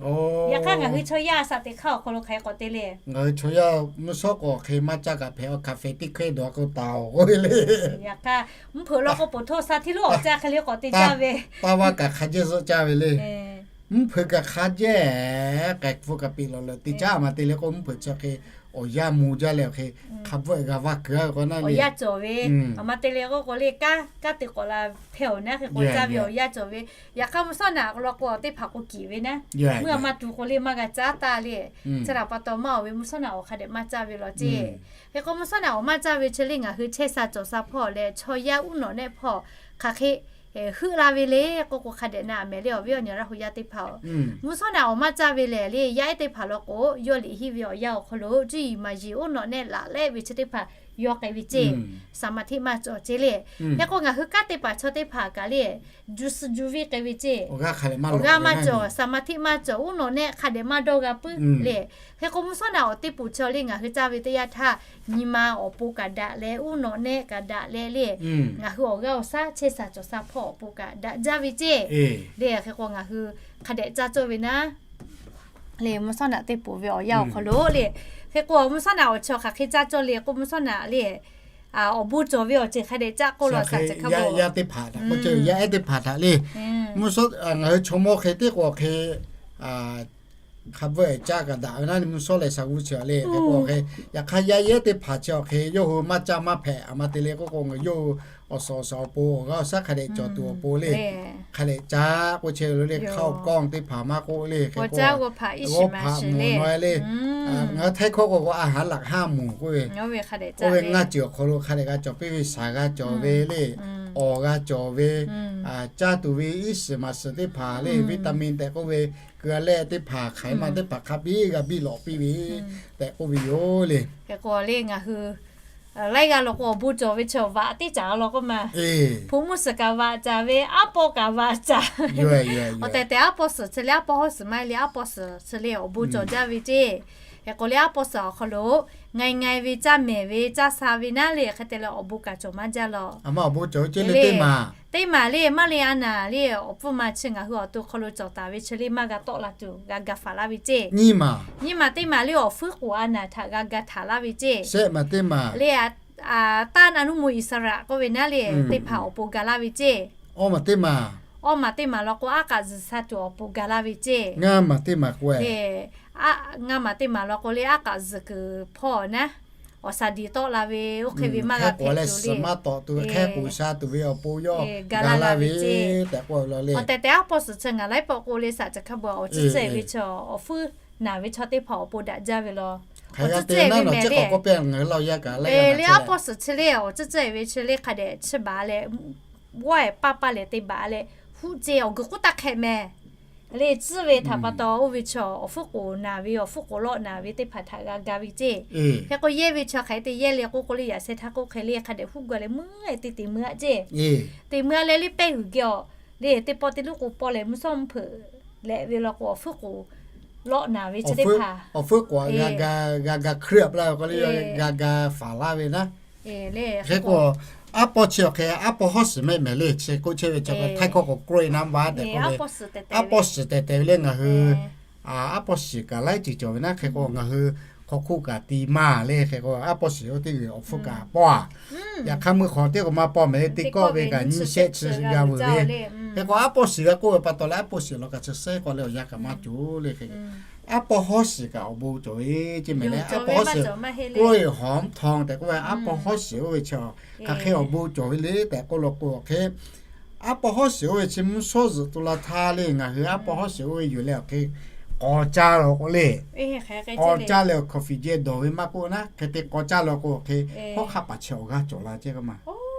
Yaꞈ hk'aˇ ngaˬ hui chaw yaˇ a shaꞈ teꞈ hk'aˇ awˬ hk'aw lo hk'aˬ hk'e k'awꞈ te le. Ngaˬ hui chaw yaˇ mvuhˇ shawˉ k'awꞈ hk'e maˇ caˇ kaꞈ hpehꞈ a, คาเฟ่ teˇ hkawehˇ dawˬ k'o taˍ-oˬ k'oˆ ve le. Yaꞈ hk'aˇ mvuhˇ hpeuꞈ law k'o poˬ htaˇ shaˍ htiˇ lonˉ awˍ caˇ hk'e le k'awꞈ te jaˇ ve. Taˇ vaˇ kaꞈ hk'a jehˇ zuhˆ caˇ ve le. Mvuhˇ hpeuꞈ kaꞈ hk'a jehˇ k'ai hpfuhˇ kaꞈ piꞈ lawˬ leh te caˉ ma te le k'o mvuhˇ hpeuꞈ chi hk'e awˬ yanˇ mvuh jaˇ leh awˬ hk'e hk'a bvuhˆ g'a vaˇ kuiˬ a ve k'o naˉ le. Awˬ yanˇ cawˬ ve, a ma te le k'o k'o le kanˉ kanˉ te k'awꞈ la hpehˇ awˬ naˉ hk'e k'o caˇ ve awˬ yanˇ cawˬ ve. Yaꞈ hk'aˇ mvuhˇ shawˉ naꞈ law k'o teˇ hpaˍ k'o kiˬ ve naˉ. Mvuhˇ a ma tuˬ k'o le maˇ g'a caˉ taˇ le. Chi htaꞈ pa taw maˇ awˬ ve mvuhˇ shawˉ naꞈ awˍ hk'a dehꞈ maˇ caˇ ve law ceˇ. Hk'e k'o mvuhˇ shawˉ naꞈ awˍ maˇ caˇ ve chi le ngaˬ hui chehˇ sha cawˬ sha hpawˇ leh chaw yaˇ uˉ nawꞈ nehˆ hpawˇ hk'aˬ hk'e heuˆ la ve le k'oˆ k'o hk'a dehꞈ na mehˍ le awˬ viˉ awˬ nyi Laˇ huˍ yaˇ teˇ hpaˍ-oˬ. Mvuhˇ shawˉ naꞈ awˍ maˇ caˇ ve lehˬ le yaˇ ehˉ teˇ hpaˍ law k'o yawˇ liꞈ hiˆ ve awˬ yanˇ awˬ hk'aw lo cuˇ yiˍ maˍ yiˍ uˉ nawꞈ nehˆ laꞈ lehˆ ve chi teˇ hpaˍ yaw k'ai ve ceˇ. Saˍmaˍhtiˆ maˇ cawˬ ceˇ le. Hk'e k'o ngaˬ hui kanˉ te paˍ chaw teˇ hpaˍ kaꞈ le ju suh ju viˇ k'ai ve ceˇ. Awˬ g'aˇ maˇ cawˬ, saˍmaˍhtiˆ maˇ cawˬ, uˉ nawꞈ nehˆ hk'a dehꞈ maˇ dawˇ g'a puiˉ le. Hk'e k'o mvuhˇ shawˉ naꞈ awˍ teˇ poˬ chaw le ngaˬ hui caˇ ve teˇ yanˇ htaˇ nyi ma awˬ pon kaꞈ daꞈ leh uˉ nawꞈ nehˆ kaꞈ daꞈ leh le, ngaˬ hui awˬ g'aˇ awˬ shaˉ chehˇ sha cawˬ sha hpawˇ awˬ pon kaꞈ daꞈ jaˇ ve ceˇ. Le hk'e k'o ngaˬ hui hk'a dehꞈ caˇ cawˇ ve naˉ. Le mvuhˇ shawˉ naꞈ teˇ poˬ ve awˬ yanˇ awˬ hk'aw lo le, hk'e k'o mvuhˇ shawˉ naꞈ awˬ chaw hk'aˬ hk'e caˇ cawˇ le k'o mvuhˇ shawˉ naꞈ le awˬ bon cawˬ ve awˬ ceuˬ hk'a dehꞈ caˇ k'oˆ law saˍ ceh hk'a pa yaˇ teˇ hpaˍ htaꞈ k'o yaˇ ehˉ teˇ hpaˍ htaꞈ le, mvuhˇ shawˉ ngaˬ hui chaw mawˇ hk'e teˇ k'o hk'e hk'a bvuhˆ caˇ kaꞈ daꞈ ve naˉ le mvuhˇ shawˉ leh shaˍ g'uˇ chi le hk'e k'o hk'e. Yaꞈ hk'aˇ yaˇ ehˉ teˇ hpaˍ chi awˬ hk'e yawˇ hui maˇ caˇ maˇ hpehꞈ a ma te le k'oˆ k'o ngaˬ yawˇ hui awˬ suhˍ awˬ suhˍ awˬ pon awˬ g'aˇ awˬ shaˉ hk'a dehꞈ cawˬ tuˬ awˬ pon le, hk'a dehꞈ caˇ k'oˆ chehˇ ve lo le. Hk'aˇ awˬ kawˇ teˇ hpaˍ maˇ k'oˆ le hk'e k'o, g'awˇ hpaꞈ mvuhˬ naw le. Ngaˬ hui Htaiˇ hkawˇ k'o k'o อาหารหลักห้าหมู่ k'oˆ ve, oˇ ve ngaˇ ceuˬ awˬ hk'aw lo hk'a dehꞈ g'a cawˬ piˇ ve, shaˍ g'a cawˬ ve le, awˬ g'a cawˬ ve, caˇ tuˬ ve iˉ shiˍ maˍ shiˍ teˇ hpaˍ le, vitamin tehꞈ k'oˆ ve, เกลือแร่ teˇ hpaˍ, ไขมัน teˇ hpaˍ hk'a biˇ g'a biˇ lawꞈ piˇ ve tehꞈ k'oˆ ve yoˬ le. Hk'e k'o le ngaˬ hui laiˉ g'aˇ law k'o awˬ bon cawˬ ve chi vaꞈ teˇ caꞈ law k'oˆ ma. Hpu mvuhˇ suhˍ kaꞈ vaꞈ caˍ ve, aˉ pawˇ kaꞈ vaꞈ caˍ. Awˬ tehˬ tehˬ aˉ pawˇ suhˍ chi le aˉ pawˇ hawˉ suhˍ maˇ heˆ le aˉ pawˇ suhˍ chi le awˬ bon cawˬ jaˇ ve ceˇ. Hk'e k'o le aˉ pawˇ suhˍ awˬ hk'aw lo ngaiˬ ngaiˬ ve caˇ mehˍ ve caˇ sha ve naˉ le hk'e te leh awˬ bon kaꞈ cawˬ maˇ jaˇ law. Teˇ maˬ le maˇ le a naˍ le awˬ pfuhˇ ma chi ngaˬ hui awˬ to hk'aw lo cawˬ taˍ ve chi le maˇ g'a tawˆ la tuˬ g'a ga faˍ laˇ ve ceˇ. Nyiˇ maˬ teˇ maˬ le awˬ fuiˉ k'oˍ a naˍ htaꞈ g'a ga htaˍ laˇ ve ceˇ. Le taˇ na nuˇ mo อิสระ k'oˆ ve naˉ le teˇ hpaˍ awˬ pon ga laˇ ve ceˇ. Awˇ maˬ teˇ maˬ law k'o aˉ k'aꞈ zuhˬ sha tuˬ awˬ pon ga laˇ ve ceˇ. Ngaˇ maˬ teˇ maˬ k'o le, ngaˇ maˬ teˇ maˬ law k'o le aˉ k'aꞈ zuhˬ kuiˬ hpawˇ naˉ awˬ shaˍ diˍ tawˆ la ve oˇ hk'e ve maˇ g'a hpehꞈ tuˬ le, maˇ tawꞈ tuˬ ve hk'ehˇ k'oˍ sha tuˬ ve awˬ pon yawˇ ga laˇ ve ceˇ tehꞈ k'oˆ ve law le. Awˬ tehˬ tehˬ aˉ pawˇ suhˍ chi ngaˬ laiˉ pawˆ k'o le saˍ ceh hk'a bvuhꞈ awˬ ciˉ cehˇ ve chi awˬ fuiˉ naˬ ve chaw teˇ hpaˍ awˬ pon daꞈ jaˇ ve law. Awˬ ciˉ cehˇ ve mehˍ le, le aˉ pawˇ suhˍ chi le awˬ ciˉ cehˇ ve chi le hk'a dehꞈ chiˇ baˬ leh g'awˇ ehˍ paˇ paˇ lehˬ te baˬ leh, huˆ ce awˬ g'uiˬ k'oˆ taˇ hk'ehꞈ mehˍ. Le tcuhˉ ve htaꞈ pa taw, oˇ ve chaw awˬ hpfuhˇ k'oˍ naˍ ve, awˬ hpfuhˇ k'oˍ lawˆ naˍ ve teˇ hpaˍ htaꞈ g'a ga ve ceˇ. Hk'e k'o, yehˇ ve chaw hk'aˬ hk'e te yehˇ le k'oˆ k'o le, yaꞈ sheh htaˇ k'oˆ hk'e le, hk'a dehꞈ huˆ gaˬ leh meuˇ te te meuˇ aˆ ceˇ. Te meuˇ aˆ leh le pehˇ g'uiˬ geh awˬ le, teˇ pawˆ te luˉ k'o pawˆ leh mvuhˇ shawˉ mvuhˇ hpeuꞈ leh ve law k'o, awˬ hpfuhˇ k'oˍ lawˆ naˍ ve chi teˇ hpaˍ, awˬ hpfuhˇ k'oˍ g'a ga hk'eˆ laˇ ve k'o le, g'a ga faˍ laˇ ve naˉ. Hk'e k'o, aˉ pawˇ chi awˬ hk'e aˉ pawˇ hawˉ shiˍ mehˆ mehˍ le, chi k'oˆ chehˇ ve chi hk'e htaiˇ hkawˇ k'awꞈ k'oˆ e naˉ vaˇ tehꞈ k'oˆ le. Aˉ pawˇ shiˍ tehˬ tehˬ ve le ngaˬ hui, aˉ pawˇ shiˍ kaꞈ laiˉ ceuˬ cawˬ ve naˉ. Hk'e k'o, ngaˬ hui hk'aw hkuˆ kaꞈ ti maˇ le. Hk'e k'o, aˉ pawˇ shiˍ oˇ teˇ g'uiˬ awˬ hpfuhˇ kaꞈ pawˇ a. Yaꞈ hk'aˇ meuˇ hk'aw teˇ k'o maˇ pawˇ mehˍ le, teˇ kawˆ ve kaꞈ nyiˇ shehˆ chi g'a vuiˬ ve. Hk'e k'o, aˉ pawˇ shiˍ g'a k'oˆ ve pa taw leh, aˉ pawˇ shiˍ law kaꞈ chi sehˉ k'awꞈ leh awˬ yanˇ kaꞈ maˇ cawˬ le. Hk'e aˉ pawˇ hawˉ shiˍ kaꞈ awˬ bon cawˬ ve ceˇ mehˍ le. Aˉ pawˇ hawˉ shiˍ k'oˆ ve hawˉ htaw tehꞈ k'oˆ ve, aˉ pawˇ hawˉ shiˍ oˇ ve chi hk'aˬ hk'e awˬ bon cawˬ ve le tehꞈ k'oˆ law k'o, awˬ hk'e aˉ pawˇ hawˉ shiˍ oˇ ve chi mvuhˇ shawˉ zuhꞈ tu la htaˇ le, ngaˬ hui aˉ pawˇ hawˉ shiˍ oˇ ve yuˬ leh awˬ hk'e k'aw caˇ law k'o le. K'aw caˇ leh awˬ coffee jehˇ dawˬ ve maˇ k'oˆ naˉ, hk'e te k'aw caˇ law k'o, awˬ hk'e hawˉ hk'aˆ paˍ chi awˬ g'aˇ cawˬ la ceˇ k'o ma.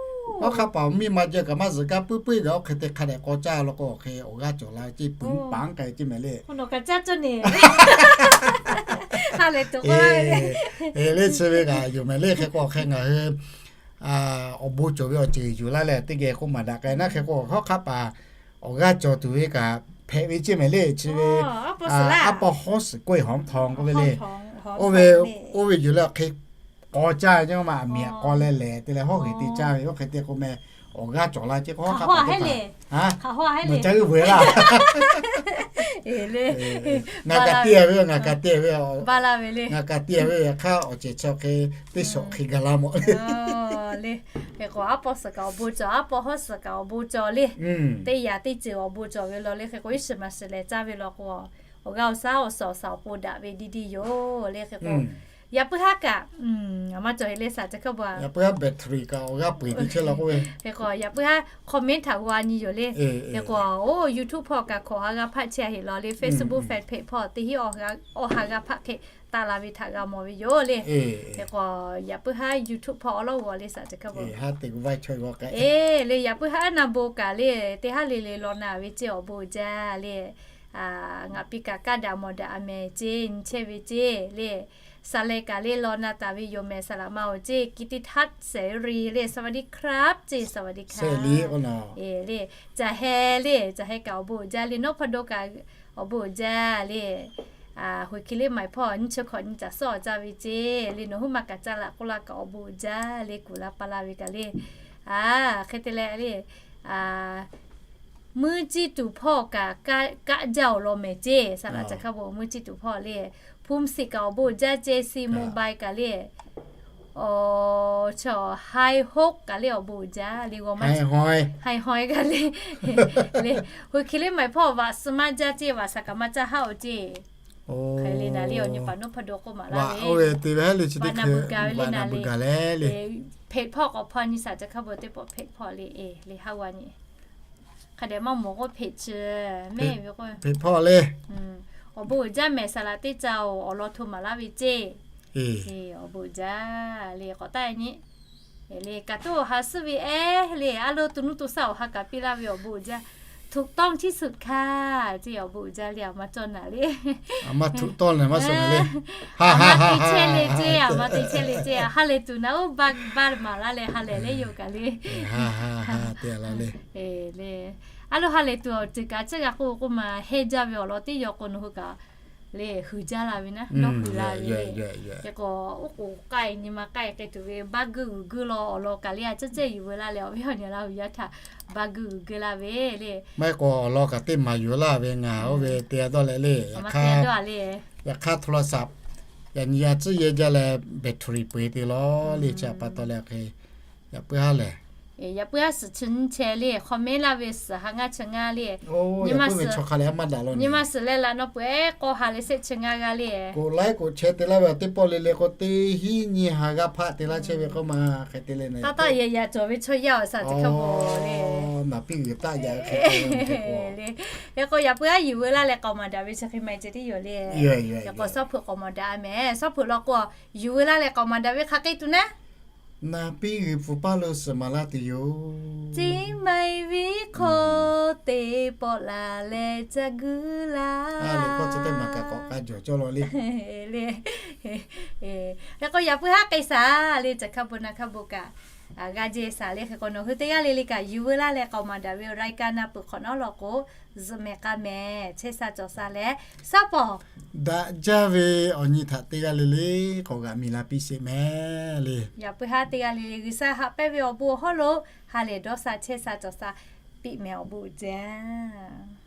Hawˉ hk'aˆ paˍ miˇ ma jeh kaꞈ maˇ zuhꞈ kaˇ puiˉ puiˉ g'a, oˇ hk'e te hk'a dehꞈ k'aw caˇ law k'o, awˬ hk'e awˬ g'aˇ cawˬ la ceˇ, peuˬ paˍ k'ai ceˇ mehˍ le. Leh chi ve kaꞈ yoˬ mehˍ le. Hk'e k'o, awˬ hk'e ngaˬ hui awˬ bon cawˬ ve awˬ ceuˬ yuˬ laˇ leh teˇ geh k'oˆ maˍ daꞈ k'ai naˉ. Hk'e k'o, hawˉ hk'aˆ paˍ awˬ g'aˇ cawˬ tuˬ ve kaꞈ hpehꞈ ve ceˇ mehˍ le. Chi ve aˉ pawˇ hawˉ shiˍ k'oˆ ve hawˉ htaw k'oˆ ve le. Oˇ ve, oˇ ve yuˬ leh awˬ hk'e k'aw caˇ ve ceˇ ma, aˬ miˍ aꞈ k'aw leh lehˬ te leh hawˉ g'uiˬ te caˇ ve, oˇ hk'e te k'o meh awˬ g'aˇ cawˬ la ceˇ k'o, hawˉ hk'aˆ paˍ, meuꞈ caˇ g'uiˬ veuˬ laˇ. Ngaˬ kaꞈ te ve, ngaˬ kaꞈ te ve, ngaˬ kaꞈ te ve, yaꞈ hk'aˇ awˬ cehˬ chi awˬ hk'e teˇ shawˍ hk'e gaˬ la mawˬ le. Hk'e k'o, aˉ pawˇ shiˍ kaꞈ awˬ bon cawˬ, aˉ pawˇ hawˉ shiˍ kaꞈ awˬ bon cawˬ le. Teˇ yaꞈ teˇ ceuˬ awˬ bon cawˬ ve law le. Hk'e k'o, iˉ shiˍ maˍ shiˍ lehˬ caˇ ve law k'o, awˬ g'aˇ awˬ shaˉ awˬ suhˍ awˬ suhˍ awˬ pon daꞈ ve diˇ diˇ yoˬ le. Hk'e k'o, yaꞈ puiˉ haˉ kaꞈ, a maˇ cawˬ heˆ le, saˍ ca hkaˇ bon a, yaꞈ puiˉ haˉ battery kaꞈ awˬ g'aˇ peu eˬ teˇ chehˇ law k'oˆ ve. Hk'e k'o, yaꞈ puiˉ haˉ comment htaꞈ g'a nyi yoˬ le. Hk'e k'o, oˇ YouTube hpawˇ kaꞈ hkawꞈ ha g'a hpaˆ chehˇ heˆ law le, Facebook fan page hpawˇ teˇ hinˉ awˬ ha g'a hpaˆ hk'e taˍ la ve htaꞈ g'a mawˬ ve yoˬ le. Hk'e k'o, yaꞈ puiˉ haˉ YouTube hpawˇ awˬ lawˉ g'awˬ le, saˍ ca hkaˇ bon. Eˬ le, yaꞈ puiˉ haˉ na bon kaꞈ le, teˇ haˉ le le law na ve ceˇ awˬ bon jaˇ le. Ngaˬ piˇ kaꞈ kaˇ daꞈ mawˬ daꞈ a mehˍ ceˇ, nyi chehˇ ve ceˇ le. Saˍ lehˬ kaꞈ le law na taˍ ve yoˬ mehˍ, saˍ laꞈ ma oˬ ceˇ, กิตติทัศน์ เสรี le, สวัสดีครับ ceˇ, สวัสดีครับ le. Caˬ heh le, caˬ heh kaꞈ awˬ bon jaˇ le, nawˉ hpaˇ do kaꞈ awˬ bon jaˇ le. Hui hki le maiˍ hpawˇ nyiˇ chi hkawꞈ nyi caˬ suhˉ awˬ caˇ ve ceˇ le, nawˬ huˉ ma kaꞈ caˇ laꞈ k'oˆ laˇ kaꞈ awˬ bon jaˇ le, kuˬ la pa la ve kaꞈ le. Hk'e te leh le, muiˇ ciˇ tuˬ hpawˇ kaꞈ kaˆ jaˇ awˬ lawn mehˍ ceˇ, saˍ laꞈ ca hkaˇ bon muiˇ ciˇ tuˬ hpawˇ le. Phum siꞈ kaꞈ awˬ bon jaˇ ceˇ, si mobile kaꞈ le. Awˬ, chaw, hai hoˆ kaꞈ le awˬ bon jaˇ le, g'aw ma, hai hoi kaꞈ le. Le, hui hki le maiˍ hpawˇ vaꞈ suh maˇ jaˇ ceˇ, vaꞈ saˍ kaꞈ maˇ caˇ haˉ oˬ ceˇ. Hk'e le naˍ le, awˬ nyi paˍ nawˉ hpaˇ do k'oˆ maˍ laˇ ve, te ve haˉ le chi teˇ hkui vaꞈ naˍ beuꞈ gaˬ le naˍ le. Hpeꞈ hpawˇ k'awꞈ hpaw nyi saˍ ca hkaˇ bon teˇ pawˆ hpeꞈ hpawˇ le, le haˉ g'a nyi. Hk'a dehꞈ maˇ mawˬ k'oˆ hpeꞈ chi, mehˆ ve k'o, hpeꞈ hpawˇ le. Awˬ bon uiˍ jaˇ mehˍ, saˍ laꞈ teˇ ca oˬ, awˬ lawn hto maˍ laˇ ve ceˇ. Awˬ bon uiˍ jaˇ le k'awꞈ taˆ nyi. Le kaꞈ toˇ awˬ ha suhˉ ve ehˉ le, a lo to nuˇ to shaˆ awˬ ha kaꞈ piˇ laˇ ve awˬ bon uiˍ jaˇ. ถูกต้องที่สุดค่ะ ceˇ, awˬ bon uiˍ jaˇ le, a ma cawˇ naˍ le. A ma ถูกต้อง le maˇ suhˉ le. A ma te chehˇ le ceˇ, a ma te chehˇ le ceˇ, ha lehˬ tuˬ naˍ oˇ ba ba maˍ laˇ leh ha lehˬ le yoˬ kaꞈ le. Le, a lo ha lehˬ tuˬ awˬ ceuˬ kaꞈ cehˇ g'a k'oˆ k'oˆ ma heh jaˇ ve awˬ lawn teˇ yaw k'o nawˬ hui kaꞈ le, hui jaˇ la ve naˉ, nawˬ hui la ve le. Hk'e k'o, oˉ k'oˍ k'ai nyi ma k'ai k'ai tuˬ ve baˇ guiˇ g'uiˬ guiˇ law awˬ lawn kaꞈ le, a cehˇ cehˇ yuˬ ve laˇ leh awˬ viˉ awˬ nyi la hui yaˇ htaꞈ baˇ guiˇ g'uiˬ guiˇ laˇ ve le. Maˇ heˆ k'o awˬ lawn kaꞈ teˇ maˍ yuˬ laˇ ve ngaˬ oˇ ve te dawˇ leh le. Yaꞈ hk'aˇ โทรศัพท์ yaꞈ nyi yaˇ tcuhˉ yehˇ jaˇ leh battery peu eˬ te law le, chi pa taw leh hk'e yaꞈ puiˉ haˉ lehˬ, yaꞈ puiˉ haˉ suhˍ chi nyi chehˇ le, comment laˇ ve suhˍ ha ngaˇ chi ngaˇ le. Nyi ma suhˍ leh laꞈ nawˉ peuˬ ehˉ k'awˇ ha leh shehˆ chi ngaˇ g'aˇ le. K'oꞈ laiˉ k'oꞈ chehˇ te laˇ ve teˇ pawˆ le le k'o teˇ hinˉ nyi ha g'aˇ hpaˆ te laˇ chehˇ ve k'oˆ ma hk'e te le. Taˇ taˇ yaꞈ yaꞈ cawˬ ve chaw yaˇ awˬ saˍ ca hkaˇ bon le. Naˍ piˇ g'uiˬ taˆ yaꞈ hk'e le. Hk'e k'o yaꞈ puiˉ haˉ yuˬ veu laˇ leh k'aoˍ maˍ daꞈ ve chi hk'e ma ceh tiˉ yoˬ le. Yaꞈ k'o shawˉ hpeuꞈ k'aoˍ maˍ daꞈ mehˍ, shawˉ hpeuꞈ law k'o yuˬ veu laˇ leh k'aoˍ maˍ daꞈ ve hk'aˬ hk'e tuˬ naˉ. Naˍ piˇ g'uiˬ pfuhˍ paˇ lo suhˍ maˍ laˇ tuˬ yoˬ. Chi ma-e viˉ hk'aw te pawˆ laˬ leh ca guiˇ laˇ. K'awꞈ k'ai cawˬ cawˇ law le. Hk'e k'o yaꞈ puiˉ haˉ k'ai shaˍ le, caˬ hk'a bon naˍ hk'a bon kaꞈ g'a jehˬ shaˍ le. Hk'e k'o nawˬ hui teˇ g'aˇ le le kaꞈ yuˬ veu laˇ leh k'aoˍ maˍ daꞈ ve awˬ รายการ na peuˬ hk'awꞈ nawˉ law k'o, zuhꞈ mehˍ k'a mehˍ chehˇ sha cawˬ sha leh, shaˉ pawˍ daꞈ jaˇ ve awˬ nyi htaꞈ teˇ g'aˇ le le k'awꞈ g'aꞈ miˬ la piˇ sheˍ mehˍ le. Yaꞈ puiˉ haˉ teˇ g'aˇ le le G'uiˬsha haꞈ pehnˇ ve awˬ bon awˬ hawˉ lo ha lehˬ dawˇ sha chehˇ sha cawˬ sha piˇ mehˍ awˬ bon uiˍ jaˇ.